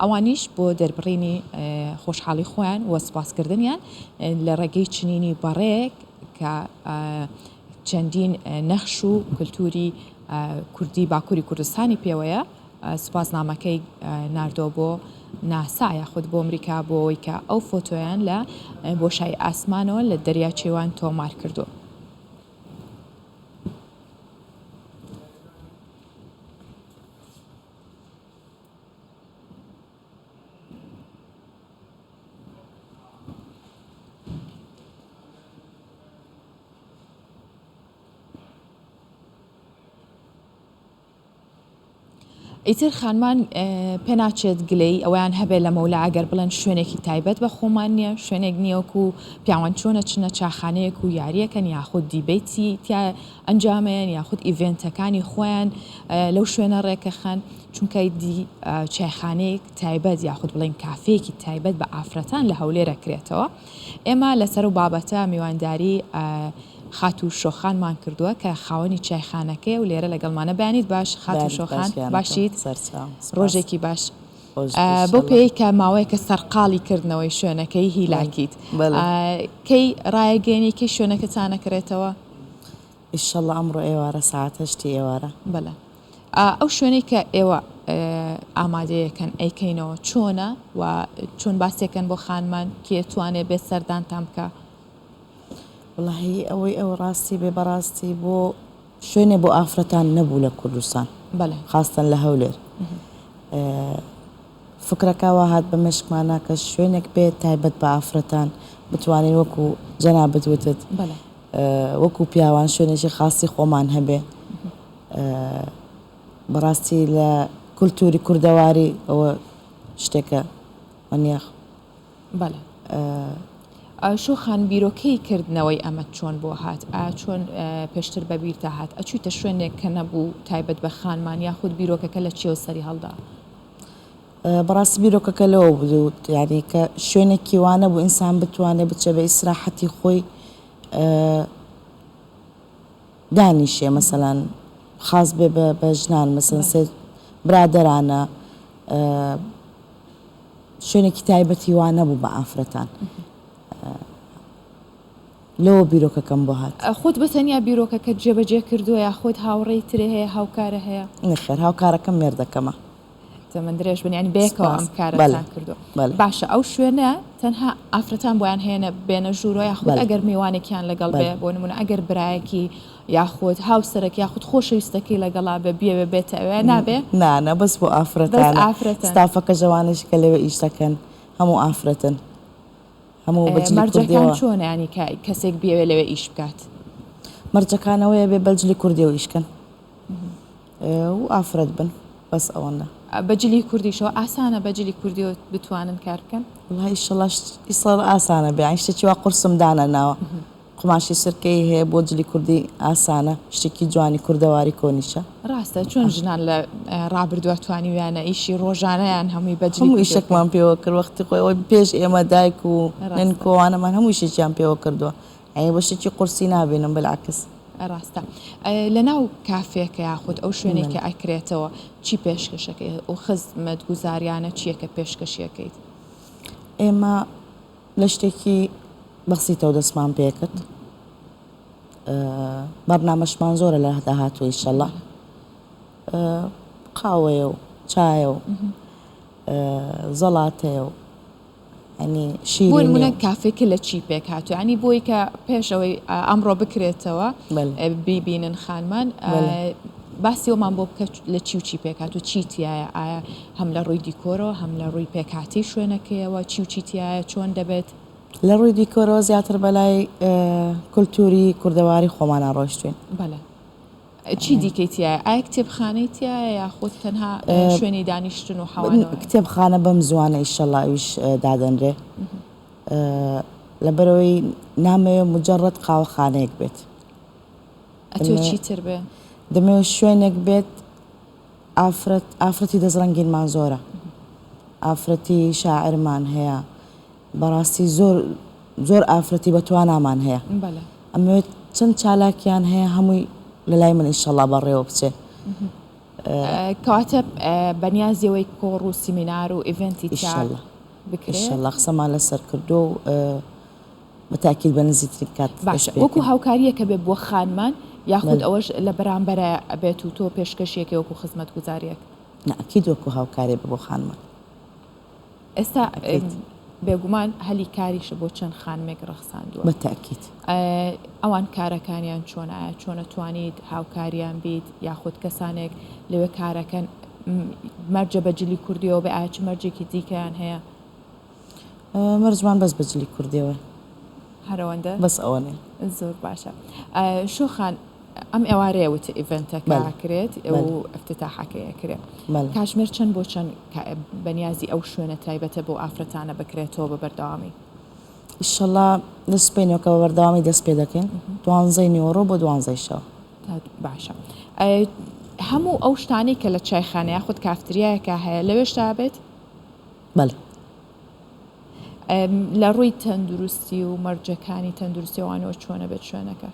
ئەوانیش بۆ دەربڕینی خۆشحاڵی خۆیان و سوپاسکردنیان لە ڕێگەی چنینی بەڕەیەک کە چەندین نەخش و کولتوری کوردی باکووری کوردستانی پێوەیە سوپاسنامەکەی ناردووە بۆ ناسا یاخود بۆ ئەمریکا بۆ ئەوەی کە ئەو فۆتۆیان لە بۆشایی ئاسمانەوە لە دەریاچەی وان تۆمار کردووە. ئیتر خانمان پێناچێت گلەیی ئەوەیان هەبێت لەمەولا ئەگەر بڵێن شوێنێکی تایبەت بە خۆمان نییە، شوێنێک نییە وەکو پیاوان چۆن ئەچنە چاخانەیەک و یارییەکەن یاخود دیبەیتی تیا ئەنجامەیەن یاخود ئیڤێنتەکانی خۆیان لەو شوێنە ڕێکەخەن چونکە دی چایخانەیەک تایبەت یاخود بڵێن کافێیەکی تایبەت بە ئافرەتان لە هەولێر ئەکرێتەوە. ئێمە لەسەر ئەو بابەتە میوانداری خاتوو شۆخانمان کردووە کە خاوەنی چایخانەکەیە و لێرە لەگەڵمانە. بەیانیت باش خاتوو شۆخان، باشیت؟ ڕۆژێکی باش. بەو پێیەی کە ماوەیەکە سەرقاڵی کردنەوەی شوێنەکەی هیلاکیت، کەی ڕایەگەیەنی کەی شوێنەکەتان ئەکرێتەوە؟ ئیشەڵا ئەمڕۆ ئێوارە سەعات هەشتی ئێوارە. بەڵێ. ئەو شوێنەی کە ئێوە ئامادەیەکەن ئەیکەینەوە چۆنە و چۆن باسێکەن بۆ خانمان کێ توانێ بێت سەردانتان بکا؟ وەڵاهی ئەوەی ئەو ڕاستی بێ بەڕاستی بۆ شوێنێ بۆ ئافرەتان نەبوو لە کوردستان بەڵێ خاستەن لە هەولێر فکرەکە وا هات بە مێشکمانا کە شوێنێک بێت تایبەت بە ئافرەتان بتوانین وەکو جەنابت وتت بەڵێ وەکو پیاوان شوێنێکی خاصی خۆمان هەبێ بەڕاستی لە کولتوری کوردەواری ئەوە شتێکە وەنیە؟ بەڵێ. شۆخان بیرۆکەی کردنەوەی ئەمەت چۆن بۆ هات؟ ئایا چۆن پێشتر بە بیرتا هات؟ ئەچوویتە شوێنێک کە نەبوو تایبەت بە خانمان یاخود بیرۆکەکە لە چیەوە سەری هەڵدا؟ بەڕاستی بیرۆکەکە لەوە بوو یانی کە شوێنێکی وا نەبوو ئینسان بتوانێ بچێ بە ئیسراحەتی خۆی دانیشێ مەسەلەن خاس بێ بە ژنان مەسەلەن سێ برادەرانە شوێنێکی تایبەتی وا نەبوو بە ئافرەتان لەوە بیرۆکەکەم بۆ هات. خۆت بە تەنیا بیرۆکەکەت جێبەجێ کردووە یاخود هاوڕێی ترێ هەیە هاوکارە هەیە؟ نەخێر هاوکارەکەم مێردەکەمە. تەمەن درێژ بن یانی بەیەکەوە ئەم کارەتان کردووە باشە ئەو شوێنە تەنها ئافرەتان بۆیان هەیە بێنە ژوورەوە یاخود ئەگەر میوانێکیان لەگەڵ بێ بۆ نمونە ئەگەر برایەکی یاخود هاوسەرەک یاخود خۆشەویستەکەی لەگەڵا بێ بیەوێ بێتە ئەوێ نابێ؟ نا نا بەس بۆ ئافرەتانە ستافەکە ژەوانەش کە لەوێ ئیش دەکەن هەموو ئافرەتن هەموو بە جلی مەرجەکان کوردیەوە. چۆنە یانی کە کەسێک بیەوێ لەوێ ئیش بکات؟ مەرجەکان ئەوەیە بێ بەجلی کوردیەوە ئیش کەن. و ئافرەت بن بەس ئەوەندە. بە جلی کوردیشەوە ئاسانە بە جلی کوردیەوە بتوانن کار بکەن؟ وەڵا ئیشەڵا ئیسەڵ ئاسانە بێ یانی شتێکی وا قورسم دانەناوە قوماشی سرکەی هەیە بۆ جلی کوردی ئاسانە شتێکی جوانی کوردەواری کۆنیشە. ڕاستە چۆن ژنان لە ڕابردووە توانیویانە ئیشی ڕۆژانەیان هەمووی بە جلی هەموو کوردیەوە بکەن؟ ئیشەکمان پێوە کرد وەختی خۆی ئەوەی پێش ئێمە دایک و ڕاستە. نەنکۆوانەمان هەموو ئیشێکیان پێوە کردووە یانی بە شتێکی قورسی نابینم بالعکس. ڕاستە لەناو کافێکە یاخود ئەو شوێنەی کە ئەکرێتەوە چی پێشکەشەکەی ئەو خزمەتگوزاریانە چییە کە پێشکەشیەکەیت؟ ئێمە لە شتێکی بەسیتەوە دەستمان پێکرد بەرنامەشمان زۆرە لە داهاتوو ئیشەڵا قاوەیە و چایە و زەڵاتەیە و یانی بۆ نمونە شیرینی و. کافێکە لە چی پێک هاتووە یانی بۆی کە پێش ئەوەی ئەمڕۆ بکرێتەوە بەلێ. بیبینن خانمان بەلێ. باسی ئەومان بۆ بکە لە چی و چی پێک هاتووە چی تیایە ئایا هەم لە ڕووی دیکۆرەوە هەم لە ڕووی پێکهاتەی شوێنەکەیەوە چی و چی تیایە چۆن دەبێت؟ لە ڕووی دیکۆرەوە زیاتر بەلای کولتووری کوردەواری خۆمانا ڕۆیشتوین. بەلێ. چی دیکەی تیایە؟ ئایا کتێبخانەی تیایە یاخود تەنها شوێنی دانیشتن و حەوانەوەیە؟ کتێبخانە بەم زووانە ئیشەڵا ئەویش دادەنرێ. لەبەرئەوەی نامەوێ موجەڕەد قاوەخانەیەک بێت. ئەتۆ چیتر بێ؟ دەمەوێت شوێنێک بێت ئافرەت ئافرەتی دەستڕەنگینمان زۆرە. ئافرەتی شاعرمان هەیە. بەڕاستی زۆر زۆر ئافرەتی بە توانامان هەیە. ئەمەوێت چەند چالاکیان هەیە هەمووی لەلای من ئیشەڵا بەڕێوە بچێ. کەواتە بەنیازی ئەوەی کۆڕ و سیمینار و event ی تیا بکرێ؟ ئیشەڵا قسەمان لەسەر کردووە و بە تاکید بە نزیکترین کات باشە وەکو هاوکارییەکە بێ بۆ خانمان یاخود ئەوەش لە بەرامبەرە ئەبێت و تۆ پێشکەشیەکەی وەکو خزمەتگوزارییەک؟ نا ئەکید وەکو هاوکاری بێ بۆ خانمان. ئێستا بێگومان هەلی کاریشە بۆ چەند خانمێک ڕەخساندووە. بە تەئکید. ئەوان کارەکانیان چۆنە؟ ئایا چۆن ئەتوانیت هاوکاریان بیت یاخود کەسانێک لەوێ کارەکەن مەرجە بە جلی کوردیەوە بێ ئایا چ مەرجێکی دیکەیان هەیە؟ مەرجمان بەس بە جلی کوردیەوەیە. هەر ئەوەندە؟ بەس ئەوەنەیە. زۆر باشە. شۆخان ئەم ئێوارەیە وت event ەکە ئەکرێت و ئفتتاحەکەی ئەکرێت. کاتژمێر چەند بۆ چەند بەنیازی ئەو شوێنە تایبەتە بۆ ئافرەتانە بکرێتەوە بە بەردەوامی؟ ئیشەڵا لە سبەینەوە کە بە بەردەوامی دەست پێ دەکەین دوانزەی نیوەڕۆ بۆ دوانزەی شەو. باشە هەموو ئەو شتانەی کە لە چایخانە یاخود کافتریایەکە هەیە لەوێشتا بێت؟ بەڵێ. لە ڕووی تەندروستی و مەرجەکانی تەندروستیەوانەوە چۆنە بێت شوێنەکە؟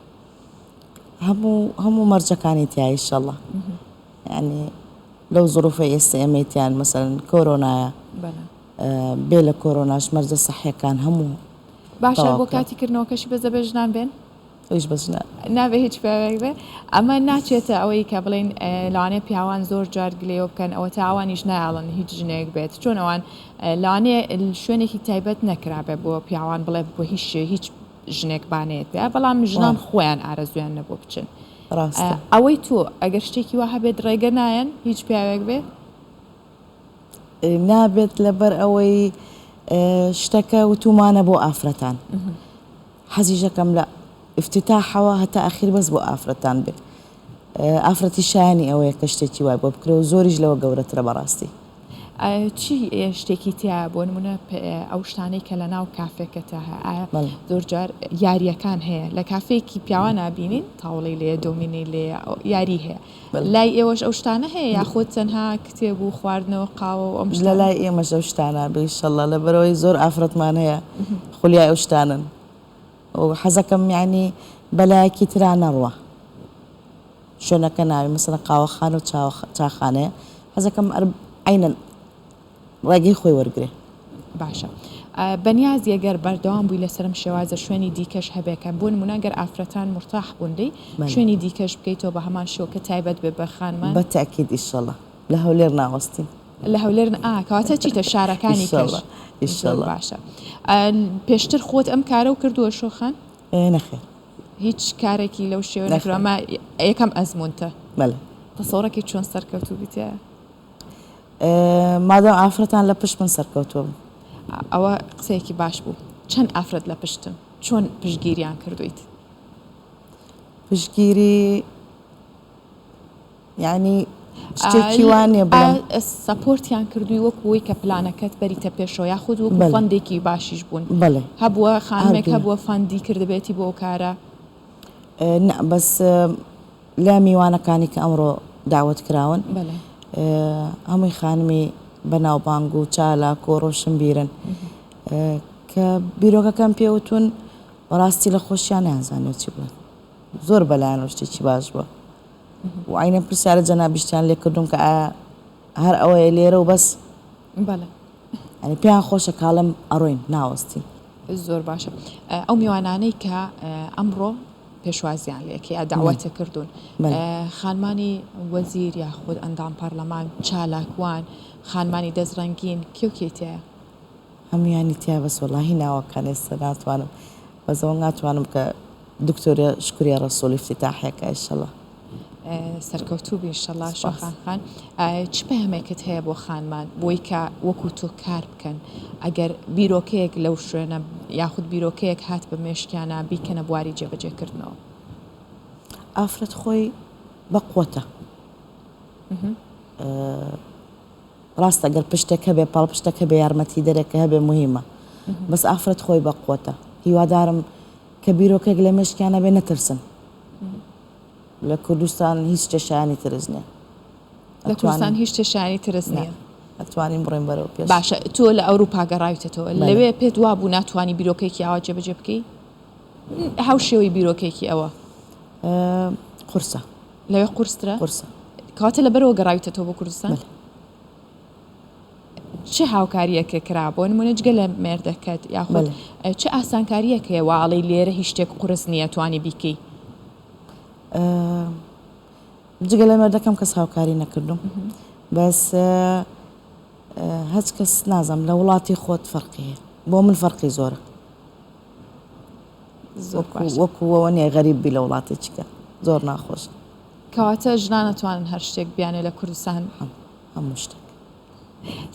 هەموو هەموو مەرجەکانی تیا ئیشەڵا یعنی لەو زروفەی ئێستا ئێمەی تیان مەسەلەن کۆرۆنایە بێ لە کۆرۆناش مەرجە سەحیەکان هەموو باشە بۆ کاتی کردنەوەکەشی بەس دەبێت ژنان بێن؟ ئەویش بەس ژنان. نابێ هیچ پیاوێک بێ؟ ئەمە ناچێتە ئەوەی کە بڵێین لەوانەیە پیاوان زۆر جار گلەیەوە بکەن ئەوەتا ئەوانیش نایەڵن هیچ ژنێک بێت چۆن ئەوان لەوانەیە شوێنێکی تایبەت نەکرابێ بۆ پیاوان بڵێ بۆ هیچ هیچ ژنێک با نەیەت پێ بەڵام ژنان خۆیان ئارەزویان نەبوو بچن ڕاستە. ئەوەی تۆ ئەگەر شتێکی وا هەبێت ڕێگە نایەن هیچ پیاوێک بێ؟ نابێت لەبەر ئەوەی شتەکە وتومانە بۆ ئافرەتان حەزیشەکەم لە ئیفتتاحەوە هەتا ئەخیر بەس بۆ ئافرەتان بێ ئافرەتی شایانی ئەوەیە کە شتێکی وای بۆ بکرێ و زۆریش لەوە گەورەترە بەڕاستی. چی شتێکی تیایە بۆ نمونە ئەو شتانەی کە لە ناو کافێکەتا هەیە ئایا زۆر جار یاریەکان هەیە لە کافێکی پیاوان نابینین تاوڵی لێ دۆمینەی لێ یاری هەیە لای ئێوەش ئەو شتانە هەیە یاخود تەنها کتێب و خواردنەوە قاوە و ئەم لە لای ئێمەش ئەو شتانە بێ ئیشەڵا لەبەرئەوەی زۆر ئافرەتمان هەیە خولیای ئەو شتانەن و حەزەکەم یانی بەلایەکی ترا نەڕوا شوێنەکە ناوی مەسەلەن قاوەخانە و چاخانەیە حەزەکەم عەینەن ڕێگەی خۆی وەرگرێ. باشە بەنیازی گەر بەردەوام بووی لەسەر ئەم شێوازە شوێنی دیکەش هەبێ کە بۆ نموونە گەر ئافرەتان مورتاح بوون لێی شوێنی دیکەش بکەیتەوە بە هەمان شێوە کە تایبەت بێ بە خانمان؟ بە تەئکید ئیشەڵا لە هەولێر ناوەستین. لە هەولێر ئا کەواتە چیتە شارەکانی کەش ئیشەڵا باشە پێشتر خۆت ئەم کارەو کردووە شۆخان؟ نەخێر. هیچ کارێکی لەو شێوە نەکردووە ئەمە یەکەم ئەزموونتە؟ بەلێ. تەسەوڕەکەی چۆن سەرکەوتوو بیت تیایا؟ مادام ئافرەتان لە پشت من سەرکەوتووە بم. ئەوە قسەیەکی باش بوو. چەند ئافرەت لە پشتن؟ چۆن پشتگیریان کردوویت؟ پشتگیری یانی شتێکی وا نییە بڵێم. support یان کردووی وەکو ئەوەی کە پلانەکەت بەریتە پێشەوە یاخود وەکو fund ێکی باشیش بوون؟ بەڵێ. هەبووە خانمێک هەبووە fund ی کردبێتی بۆ ئەو کارە؟ نا بەس لە میوانەکانی کە ئەمڕۆ داوەت کراون هەمووی خانمی بەناوبانگ و چالاک و ڕۆشنبیرن کە بیرۆکەکەم پێوتون بەڕاستی لە خۆشیان نازانێت چی بڵێن زۆر بەلایەن شتێکی باش بووە و عینە پرسیارە جەنابیشتیان لێ کردوم کە ئایا هەر ئەوەیە لێرە و بەس بەڵێ یانی پێیان خۆشە کاڵم ئەڕۆین ناوەستین. زۆر باشە ئەو میوانانەی کە ئەمڕۆ پێشوازیان لێکە یا داوەتە کردوون خانمانی وەزیر یاخود ئەندام پەرلەمان چالاکوان خانمانی دەستڕەنگین کێ و کێی تیایە؟ هەموویانی تیا بەس وەڵاهی ناوەکان ئێستا ناتوانم بەس ئەوە ناتوانم کە دکتۆرە شکریە ڕەسوڵ ئیفتیتاحیەکە ئیشەڵا. سەرکەوتوو بی ئیشەڵا شۆخان خان چ پەیامێکت هەیە بۆ خانمان بۆی کە وەکو تۆ کار بکەن ئەگەر بیرۆکەیەک لەو شوێنە یاخود بیرۆکەیەک هات بە مێشکیانە بیکەنە بواری جێبەجێکردنەوە؟ ئافرەت خۆی. بە قوتە ڕاستە گەر پشتێک هەبێ پاڵپشتێک هەبێ یارمەتی دەرێک هەبێ مهمە بەس ئافرەت خۆی بە قوتە هیوادارم کە بیرۆکێک لە مێشکیان هەبێ نەترسن لە کوردستان هیچ شتێ شایانی ترس نییە. لە کوردستان هیچ شتێ شایانی ترس نییە. ئەتوانین بڕۆین بەرەو پێش. باشە تۆ لە ئەوروپا گەڕاویتەتەوە لەوێ پێت وابوو ناتوانی بیرۆکەیەکی ئاوا جێبەجێ بکەی؟ هاوشێوەی بیرۆکەیەکی ئەوە. قورسە. لەوێ قورسترە؟ قورسە. کەواتە لەبەرەوە گەڕاویتەتەوە بۆ کوردستان؟ چ هاوکارییەکە کرا بۆ نمونە جگە لە مێردەکەت یاخود چ ئاسانکارییەک هەیە وا ئەڵێی لێرە هیچ شتێک قورس نییە توانی بیکەی؟ جگە لە مێردەکەم کەس هاوکاری نەکردوم بەس هەچ کەس نازم لە وڵاتی خۆت فەرقی هەیە بۆ من فەرقی زۆرە وەکو ئەوە نیە غەریب بی لە وڵاتێکیکە زۆر ناخۆش. کەواتە ژنان ئەتوانن هەر شتێک بیانێ لە کوردستان هەموو شتێک.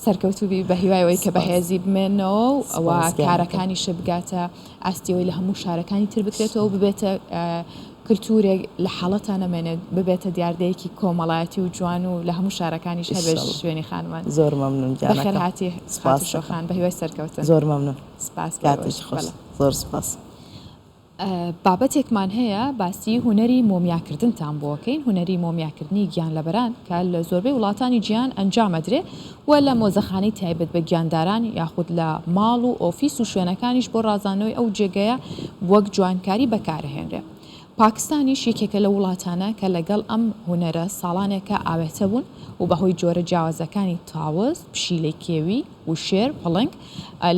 سەرکەوتوو بی بە هیوای ئەوەی کە بەهێزی بمێنەوە و ئەوە کارەکانیشە بگاتە ئاستی ئەوەی لە هەموو شارەکانی تر بکرێتەوە و ببێتە کلتورێک لە حاڵەتا نەمێنێت ببێتە دیاردەیەکی کۆمەڵایەتی و جوان و لە هەموو شارەکانیش هەبێت شوێنی خانمان. زۆر مەمنون گیانەکەم. بەخێرهاتی خاتوو شۆخان بە هیوای سەرکەوتن. زۆر مەمنون. سپاس بۆ کاتێکی خۆش. زۆر سپاس. بابەتێکمان هەیە باسی هونەری مۆمیاکردنتان بۆ ئەکەین، هونەری مۆمیاکردنی گیانلەبەران کە لە زۆربەی وڵاتانی جیهان ئەنجام ئەدرێ و لە مۆزەخانەی تایبەت بە گیانداران یاخود لە ماڵ و ئۆفیس و شوێنەکانیش بۆ ڕازاندنەوەی ئەو جێگەیە وەک جوانکاری بەکارئەهێنرێ. پاکستانیش یەکێکە لەو وڵاتانە کە لەگەڵ ئەم هونەرە ساڵانێکە ئاوێتە بوون و بەهۆی جۆرە جیاوازەکانی تاوس، پشیلەی کێوی و شێر، پڵنگ،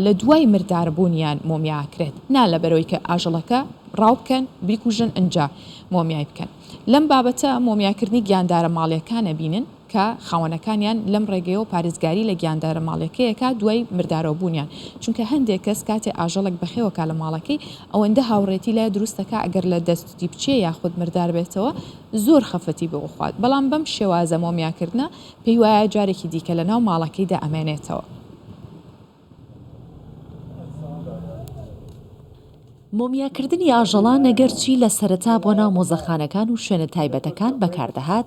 لە دوای مرداربوونیان مۆمیا ئەکرێت نا لەبەرئەوەی کە ئاژەڵەکە ڕاو بکەن بیکوژن ئنجا مۆمیای بکەن. لەم بابەتە مۆمیاکردنی گیاندارە ماڵیەکان ئەبینن کە خاوەنەکانیان لەم ڕێگەیەوە پارێزگاری لە گیاندارە ماڵیەکەی ئەکات دوای مردارەوەبوونیان چونکە هەندێک کەس کاتێ ئاژەڵێک بەخێوەکا لە ماڵەکەی ئەوەندە هاوڕێتی لای دروست دەکا ئەگەر لە دەستی بچێ یاخود مردار بێتەوە زۆر خەفەتی بۆ ئەخوات بەڵام بەم شێوازە مۆمیاکردنە پێی وایە جارێکی دیکە لەناو ماڵەکەیدا ئەمێنێتەوە. مۆمیاکردنی ئاژەڵان ئەگەرچی لە سەرەتا بۆ ناو مۆزەخانەکان و شوێنە تایبەتەکان بەکاردەهات،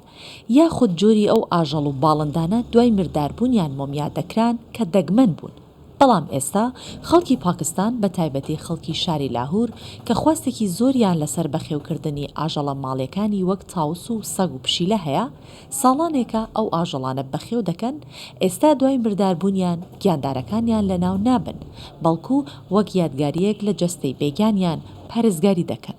یاخود جۆری ئەو ئاژەڵ و باڵندانە دوای مرداربوونیان مۆمیا دەکران کە دەگمەن بوون، بەڵام ئێستا خەڵکی پاکستان بە تایبەتی خەڵکی شاری لاهور کە خواستێکی زۆریان لەسەر بەخێوکردنی ئاژەڵە ماڵیەکانی وەک تاوس و سەگ و پشیلە هەیە ساڵانێکە ئەو ئاژەڵانە بەخێو دەکەن، ئێستا دوای مرداربوونیان گیاندارەکانیان لەناو نابەن، بەڵکو وەک یادگارییەک لە جەستەی بێگیانیان پارێزگاری دەکەن.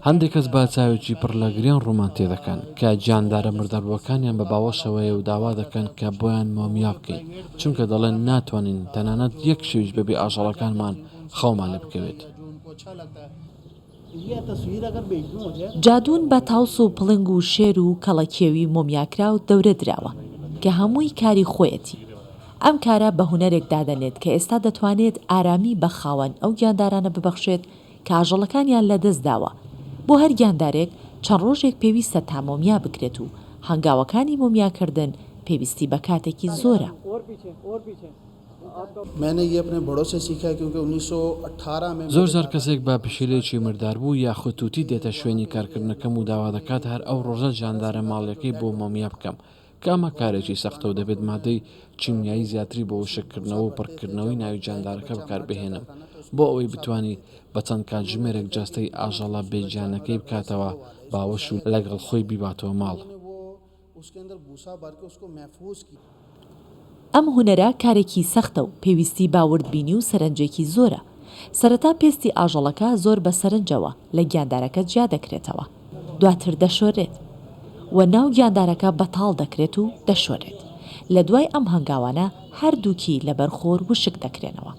هەندێک کەس بە چاوێکی پڕ لە گریان ڕوومان تێدەکەن کە گیاندارە مرداربووەکانیان بە باوەشەوەیە و داوا دەکەن کە بۆیان مۆمیا بکەین، چونکە دەڵێن ناتوانین تەنانەت یەک شەویش بەبێ ئاژەڵەکانمان خەومان لێ بکەوێت. جادوون بە تاوس و پڵنگ و شێر و کەڵەکێوی مۆمیاکراو دەورە دراوە، کە هەمووی کاری خۆیەتی. ئەم کارە بە هونەرێک دادەنێت کە ئێستا دەتوانێت ئارامی بە خاوەن ئەو گیاندارانە ببەخشێت کە ئاژەڵەکانیان لەدەست داوە. بۆ هەر گیاندارێک چەند ڕۆژێک پێویستە تا مۆمیا بکرێت و هەنگاوەکانی مۆمیاکردن پێویستی بە کاتێکی زۆرە. زۆرجار کەسێک بە پشیلەیەکی مرداربوو یاخود توتی دێتە شوێنی کارکردنەکەم و داوا دەکات هەر ئەو ڕۆژە جاندارە ماڵیەکەی بۆ مۆمیا بکەم کە ئەمە کارێکی سەختە و دەبێت مادەی کیمیایی زیاتری بۆ وشککردنەوە و پڕکردنەوەی ناوی جاندارەکە بەکاربهێنم بۆ ئەوەی بتوانی بە چەند کاتژمێرێک جەستەی ئاژەڵە بێ گیانەکەی بکاتەوە باوەش و لەگەڵ خۆی بیباتەوە ماڵ. ئەم هونەرە کارێکی سەختە و پێویستی بە وردبینی و سەرنجێکی زۆرە. سەرەتا پێستی ئاژەڵەکە زۆر بە سەرنجەوە لە گیاندارەکە جیا دەکرێتەوە، دواتر دەشۆرێت و ناو گیاندارەکە بەتاڵ دەکرێت و دەشۆرێت. لە دوای ئەم هەنگاوانە هەردووکی لەبەر خۆر وشک دەکرێنەوە.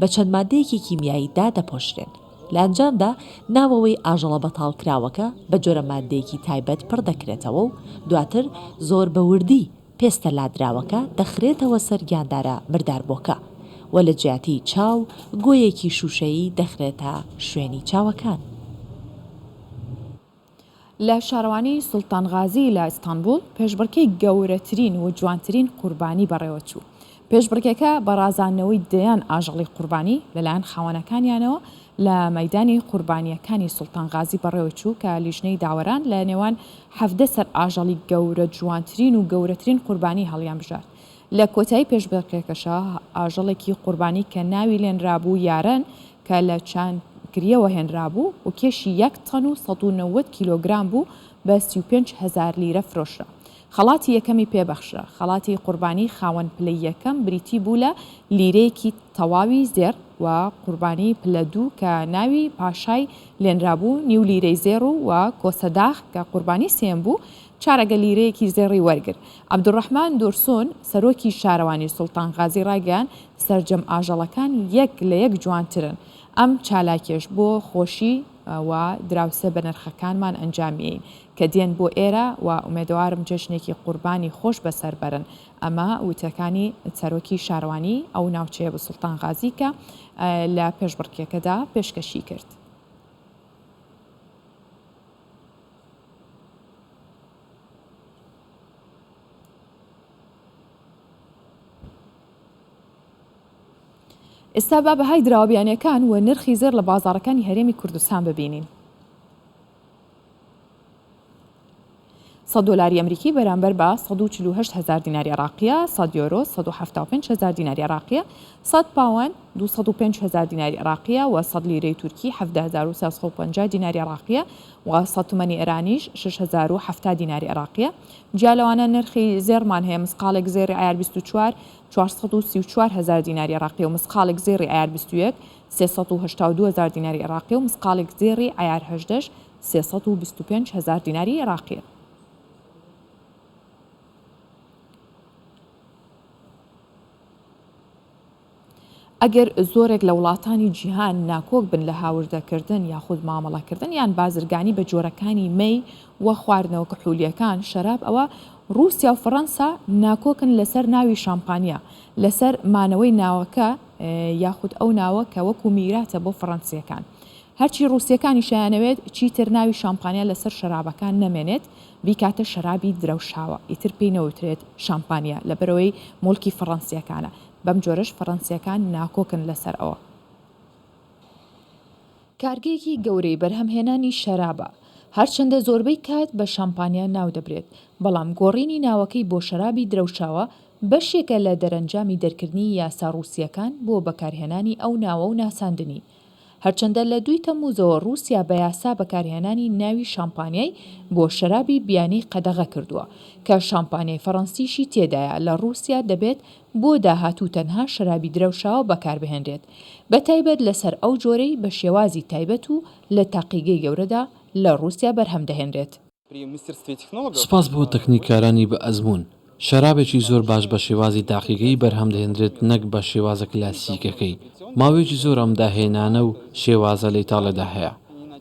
بە چەند مادەیەکی کیمیایی دادەپۆشرێن. لە ئەنجامدا ناوەوەی ئاژەڵە بەتاڵکراوەکە بە جۆرە ماددەیەکی تایبەت پڕ دەکرێتەوە و دواتر زۆر بە وردی پێستە لادراوەکە دەخرێتەوە سەر گیاندارە مرداربووەکە و لە جیاتی چاو گۆیەکی شووشەیی دەخرێتە شوێنی چاوەکان. لە شارەوانی سوڵتان غازی لە ئیستانبوڵ پێشبڕکێی گەورەترین و جوانترین قوربانی بەڕێوەچوو. پێشبڕکێکە بە ڕازاندنەوەی دەیان ئاژەڵی قوربانی لەلایەن خاوەنەکانیانەوە لە مەیدانی قوربانییەکانی سوڵتان غازی بەڕێوەچوو کە لیژنەی داوەران لە نێوان 17 سەر ئاژەڵی گەورە جوانترین و گەورەترین قوربانی هەڵیانبژارد. لە کۆتایی پێشبڕکێکەشا ئاژەڵێکی قوربانی کە ناوی لێنرابوو یارەن کە لە چانکرییەوە هێنرابوو و کێشی یەک تەن و 190 کیلۆگرام بوو بە 35 هەزار لیرە فرۆشرا. خەڵاتی یەکەمی پێ بەخشرا. خەڵاتی قوربانی خاوەن پلەی یەکەم بریتی بوو لە لیرەیەکی تەواوی زێڕ و قوربانی پلە دوو کە ناوی پاشای لێنرابوو نیو لیرەی زێڕ و و کۆسەداغ کە قوربانی سێیەم بوو چارەگە لیرەیەکی زێڕی وەرگرت. عەبدولڕەحمان دورسون، سەرۆکی شارەوانی سوڵتان غازی ڕایگەیاند، سەرجەم ئاژەڵەکان یەک لە یەک جوانترن، ئەم چالاکیەش بۆ خۆشی و دراوسێ بەنرخەکانمان ئەنجامیەین کە دێن بۆ ئێرە و ئومێدەوارم جەژنێکی قوربانی خۆش بەسەر بەرن ئەمە وتەکانی سەرۆکی شارەوانی ئەو ناوچەیە بوو سوڵتان غازی کە لە پێشبڕکێکەدا پێشکەشی کرد. ئێستا با بەهای دراوە بیانیەکان و نرخی زێڕ لە بازاڕەکانی هەرێمی کوردستان ببینین. 100 دۆلاری ئەمریکی بەرامبەر بە 148 هەزار دیناری عێراقیە، 100 یۆرۆ 175 هەزار دیناری عێراقیە، 100 پاوەند 205 هەزار دیناری عێراقیە و 100 لیرەی تورکی 17350 دیناری عێراقیە و 100 تومەنی ئێرانیش 6070 دیناری عێراقیە. جیا لەوانە نرخی زێڕمان هەیە مسقاڵێک زێڕی عەیار 24 434 هەزار دیناری عێراقیە و مسقاڵێک زێڕی عەیار 21 382 هەزار دیناری عێراقیە و مسقاڵێک زێڕی عەیار 18 325 هەزار دیناری عێراقیە. ئەگەر زۆرێک لە وڵاتانی جیهان ناکۆک بن لە هاوردەکردن یاخود مامەڵەکردن یان بازرگانی بە جۆرەکانی مەی و خواردنەوە کحولییەکان، شەراب، ئەوا ڕووسیا و فەڕەنسا ناکۆکن لەسەر ناوی شامپانیا، لەسەر مانەوەی ناوەکە یاخود ئەو ناوە کە وەکو میراتە بۆ فەڕەنسییەکان. هەرچی ڕووسییەکانیش ئەیانەوێت چیتر ناوی شامپانیا لەسەر شەرابەکان نەمێنێت، بیکاتە شەرابی درەوشاوە، ئیتر پێی نەوترێت شامپانیا لەبەرئەوەی موڵکی فەڕەنسییەکانە. بەم جۆرەش فەڕەنسییەکان ناکۆکن لەسەر ئەوە. کارگەیەکی گەورەی بەرهەمهێنانی شەرابە، هەرچەندە زۆربەی کات بە شامپانیا ناودەبرێت، بەڵام گۆڕینی ناوەکەی بۆ شەرابی درەوشاوە بەشێکە لە دەرەنجامی دەرکردنی یاسا ڕووسییەکان بۆ بەکارهێنانی ئەو ناوە و ناساندنی. هەرچەندە لە دووی تەمموزەوە ڕووسیا بە یاسا بەکارهێنانی ناوی شامپانیای بۆ شەرابی بیانی قەدەغە کردووە، کە شامپانیای فەڕەنسیشی تێدایە، لە ڕووسیا دەبێت بۆ داهاتوو تەنها شەرابی درەوشاوە بەکاربهێنرێت، بەتایبەت لەسەر ئەو جۆرەی بە شێوازی تایبەت و لە تاقیگەی گەورەدا لە ڕووسیا بەرهەم دەهێنرێت. سوپاس بۆ تەکنیککارانی بە ئەزموون. شەرابێکی زۆر باش بە شێوازی تاقیگەیی بەرهەم دەهێنرێت نەک بە شێوازە کلاسیکەکەی. ماوەیەکی زۆرە ئەم داهێنانە و شێوازە لە ئیتاڵیادا هەیە.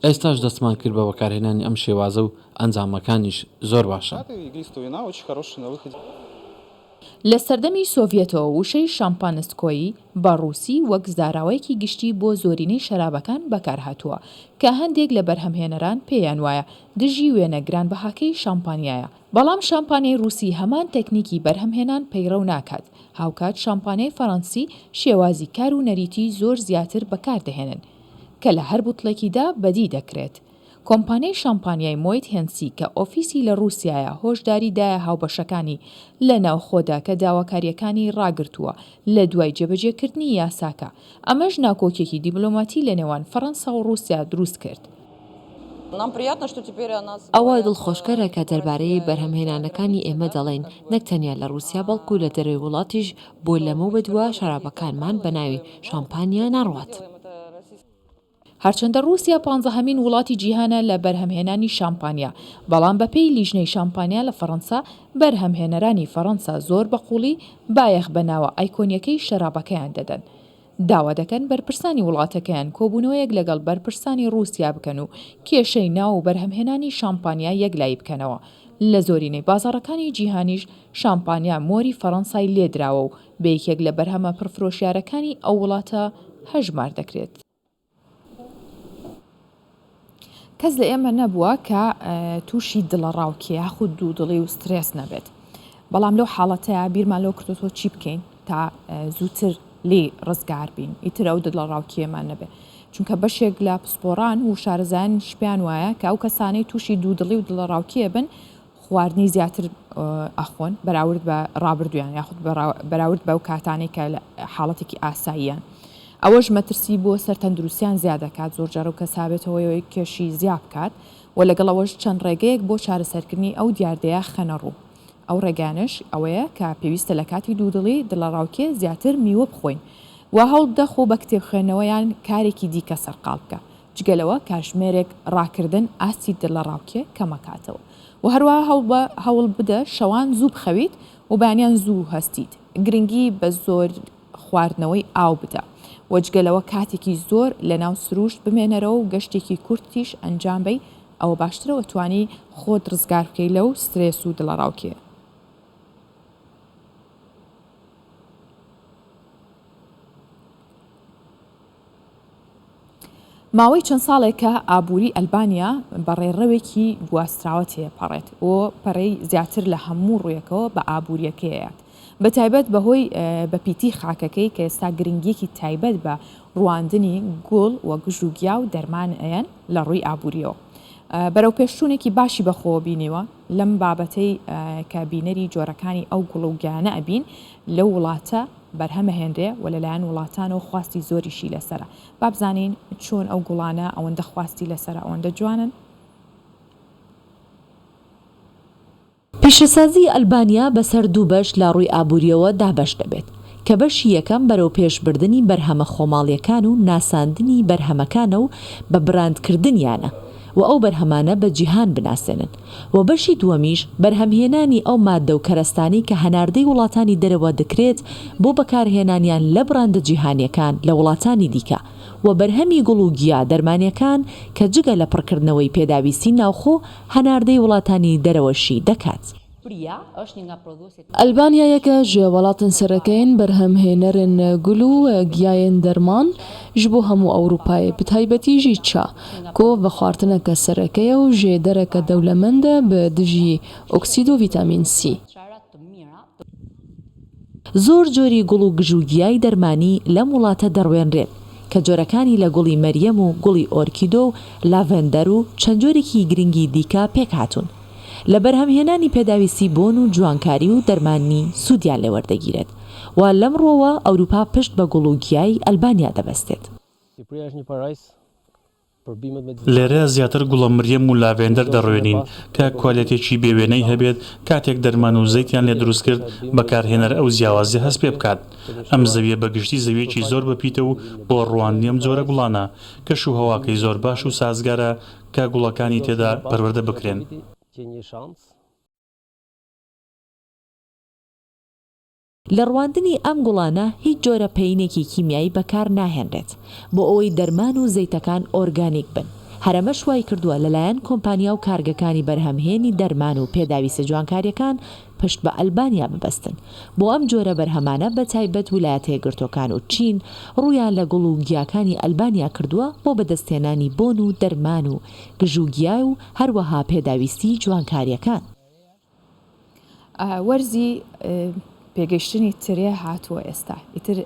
ئێستاش دەستمان کرد بە بەکارهێنانی ئەم شێوازە و ئەنجامەکانیش زۆر باشن. لە سەردەمی سۆڤیەتەوە وشەی شامپانسکۆیی بە ڕووسی وەک زاراوەیەکی گشتی بۆ زۆرینەی شەرابەکان بەکارهاتووە، کە هەندێک لە بەرهەمهێنەران پێیان وایە دژی وێنە گرانبەهاکەی شامپانیایە، بەڵام شامپانیای ڕووسی هەمان تەکنیکی بەرهەمهێنان پەیڕەو ناکات، هاوکات شامپانیای فەڕەنسی شێوازی کار و نەریتی زۆر زیاتر بەکاردەهێنن، کە لە هەر بوتڵێکیدا بەدی دەکرێت. کۆمپانیای شامپانیای مۆیت هێنسی کە ئۆفیسی لە ڕووسیایە هۆشداری دایە هاوبەشەکانی لە ناوخۆدا کە داواکارییەکانی ڕاگرتووە لە دوای جێبەجێکردنی یاساکە، ئەمەش ناکۆکیەکی دیبلۆماتی لە نێوان فەڕەنسا و ڕووسیا دروست کرد. ئەوە دڵخۆشکەرە کە دەربارەی بەرهەمهێنانەکانی ئێمە دەڵێن نەک تەنیا لە ڕووسیا بەڵکو لە دەرەوەی وڵاتیش بۆ لەمەو بەدوا شەرابەکانمان بە ناوی شامپانیا ناڕوات. هەرچەندە ڕووسیا پانزەهەمین وڵاتی جیهانە لە بەرهەمهێنانی شامپانیا، بەڵام بەپێی لیژنەی شامپانیا لە فەڕەنسا، بەرهەمهێنەرانی فەڕەنسا زۆر بە قووڵی بایەخ بە ناوە ئایکۆنییەکەی شەرابەکەیان دەدەن. داوا دەکەن بەرپرسانی وڵاتەکەیان کۆبوونەوەیەک لەگەڵ بەرپرسانی ڕووسیا بکەن و کێشەی ناو و بەرهەمهێنانی شامپانیا یەکلایی بکەنەوە. لە زۆرینەی بازاڕەکانی جیهانیش شامپانیا مۆری فەڕەنسای لێدراوە و بە یەکێک لە بەرهەمە پڕفرۆشیارەکانی ئەو وڵاتە هەژمار دەکرێت. کەس لە ئێمە نەبووە کە تووشی دڵەڕاوکێ یاخود دوودڵی و سترێس نەبێت. بەڵام لەو حاڵەتەیا بیرمان لەوە کردۆتەوە چی بکەین تا زووتر لێی ڕزگار بین، ئیتر ئەو دڵەڕاوکێمان نەبێت. چونکە بەشێک لە پسپۆڕان و شارەزایانیش پێیان وایە کە ئەو کەسانەی تووشی دوودڵی و دڵەڕاوکێ بن خواردنی زیاتر ئەخۆن بەراورد بە ڕابردوویان یاخود بەراورد بەو کاتانەی کە لە حاڵەتێکی ئاساییان. ئەوەش مەترسی بۆ سەر تەندروستیان زیاد دەکات، زۆر جار ئەو کەسە بێتە هۆی ئەوەی کێشی زیا بکات و لەگەڵ ئەوەش چەند ڕێگەیەک بۆ چارەسەرکردنی ئەو دیاردەیە خەنە ڕوو. ئەو ڕێگانەش ئەوەیە کە پێویستە لە کاتی دوودڵی، دڵەڕاوکێ زیاتر میوە بخۆین و هەوڵبدە خۆ بە کتێب خوێندنەوە یان کارێکی دیکە سەرقاڵ بکە. جگە لەوە کاژمێرێک ڕاکردن ئاستی دڵەڕاوکێ کەمەکاتەوە و هەروەها هەوڵبدە شەوان زوو بخەویت و بەیانیان زوو هەستیت. گرنگی بە زۆر خواردنەوەی ئاو بدە و جگە لەوە کاتێکی زۆر لەناو سروشت بمێنەرەوە و گەشتێکی کورتیش ئەنجام بەی ئەوە باشترە و توانی خۆت ڕزگار بکەی لەو سترێس و دڵەڕاوکێیە. ماوەی چەند ساڵێکە ئابووری ئەلبانیا بە ڕێڕەوێکی گواستراوە تێپەڕێت و پەرەی زیاتر لە هەموو ڕوویەکەوە بە ئابوورییەکەی ئەیات، بەتایبەت بەهۆی بەپیتی خاکەکەی کە ئێستا گرنگییەکی تایبەت بە ڕواندنی گوڵ و گژوگیا و دەرمان ئەیەن لە ڕووی ئابوورییەوە بەرەوپێشچوونێکی باشی بەخۆوە بینیوە لەم بابەتەی کە بینەری جۆرەکانی ئەو گوڵ و گیانە ئەبین لەو وڵاتە بەرهەمەهێنرێ و لەلایەن وڵاتانەوە خواستی زۆریشی لەسەرە. با بزانین چۆن ئەو گوڵانە ئەوەندە خواستی لەسەرە ئەوەندە جوانن؟ پیشەسازی ئەلبانیا بەسەر دوو بەش لە ڕووی ئابوورییەوە دابەش دەبێت، کە بەشی یەکەم بەرەوپێشبردنی بەرهەمە خۆماڵییەکان و ناساندنی بەرهەمەکانە و بە براندکردنیانە و ئەو بەرهەمانە بە جیهان بناسێنن و بەشی دووەمیش بەرهەمهێنانی ئەو ماددە و کەرەستانەی کە هەناردەی وڵاتانی دەرەوە دکرێت بۆ بەکارهێنانیان لە بڕاندە جیهانیەکان لە وڵاتانی دیکە و بەرهەمی گوڵ و گیا دەرمانیەکان کە جگە لە پڕکردنەوەی پێداویستی ناوخۆ هەناردەی وڵاتانی دەرەوەشی دەکات. ئەلبانیا یەکە ژ وڵاتن سەرەکەین بەرهەمهێنەرن گول و گیایên دەرمان ژ بۆ هەموو ئەوروپایێ bi taybetî jî ça ku vexwartineke sereke ye û jêdereke dewlemend e bi dijî oksîd û vîtamîn C. زۆر جۆری گوڵ و گژوگیای دەرمانی لەم وڵاتە دەڕوێنرێن کە جۆرەکانی لە گوڵی مەریەم و گوڵی ئۆرکیدۆ و لاڤێندەر و چەند جۆرێکی گرنگی دیکە پێکهاتوون. لە بەرهەمهێنانی پێداویستی بۆن و جوانکاری و دەرمانی سوودیان لێ وەردەگیرێت و لەم ڕووەوە ئەوروپا پشت بە گوڵ و گیای ئەلبانیا دەبەستێت. لێرە زیاتر گوڵە مریەم و لاڤێندەر دەڕوێنین کە کوالێتێکی بێ وێنەی هەبێت، کاتێک دەرمان و زەیتیان لێ دروست کرد بەکارهێنەر ئەو جیاوازیە هەست پێ بکات. ئەم زەویە بە گشتی زەویەکی زۆر بەپیتە و بۆ ڕواندنی ئەم جۆرە گوڵانە کەش و هەواکەی زۆر باش و سازگارە کە گوڵەکانی تێدا پەروەردە بکرێن. لە ڕواندنی ئەم گوڵانە هیچ جۆرە پەیینێکی کیمیایی بەکار ناهێنرێت بۆ ئەوەی دەرمان و زەیتەکان ئۆرگانیک بن، هەر ئەمەش وای کردووە لەلایەن کۆمپانیا و کارگەکانی بەرهەمهێنی دەرمان و پێداویستە جوانکارییەکان پشت بە ئەلبانیا ببەستن بۆ ئەم جۆرە بەرهەمانە بەتایبەت ولایەتە یەکگرتووەکان و چین ڕوویان لە گوڵ و گیاکانی ئەلبانیا کردووە بۆ بەدەستهێنانی بۆن و دەرمان و گژوگیا و هەروەها پێداویستی جوانکارییەکان. وەرزی پێگەیشتنی ترێ هاتووە ئێستا ئیتر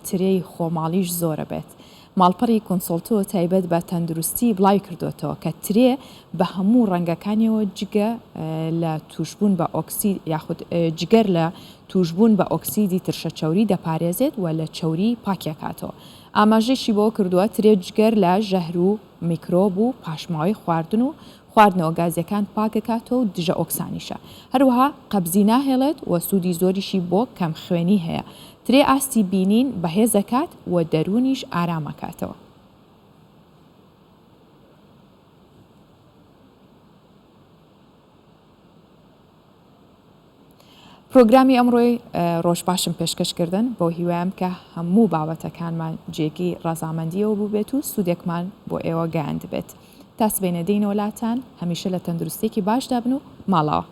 ترێی خۆماڵیش زۆرە بێت. ماڵپەڕی کۆنسۆڵتۆ تایبەت بە تەندروستی بڵاوی کردووەتەوە کە ترێ بە هەموو ڕەنگەکانیەوە جگە لە تووشبوون بە ئۆکسید یاخود جگەر لە تووشبوون بە ئۆکسیدی ترشە چەوری دەپارێزێت و لە چەوری پاکیەکاتەوە. ئاماژەیشی بەوە کردووە ترێ جگەر لە ژەهر و میکرۆب و پاشماوەی خواردن و خواردنەوە گازیەکان پاکەکاتەوە و دژە ئۆکسانیشە. هەروەها قەبزی ناهێڵێت و سوودی زۆریشی بۆ کەمخوێنی هەیە. ترێ ئاستی بینین بەهێزەکات و دەروونیش ئارام ئەکاتەوە. پرۆگرامی ئەمڕۆی ڕۆژباشم پێشکەش کردن، بەو هیوایەم کە هەموو بابەتەکانمان جێگەی ڕەزامەندییەوە بووبێت و سوودێکمان بۆ ئێوە گەیاندبێت. تا سبەینێ دێینەوە لاتان، هەمیشە لە تەندروستییەکی باشدا بن و ماڵاوا.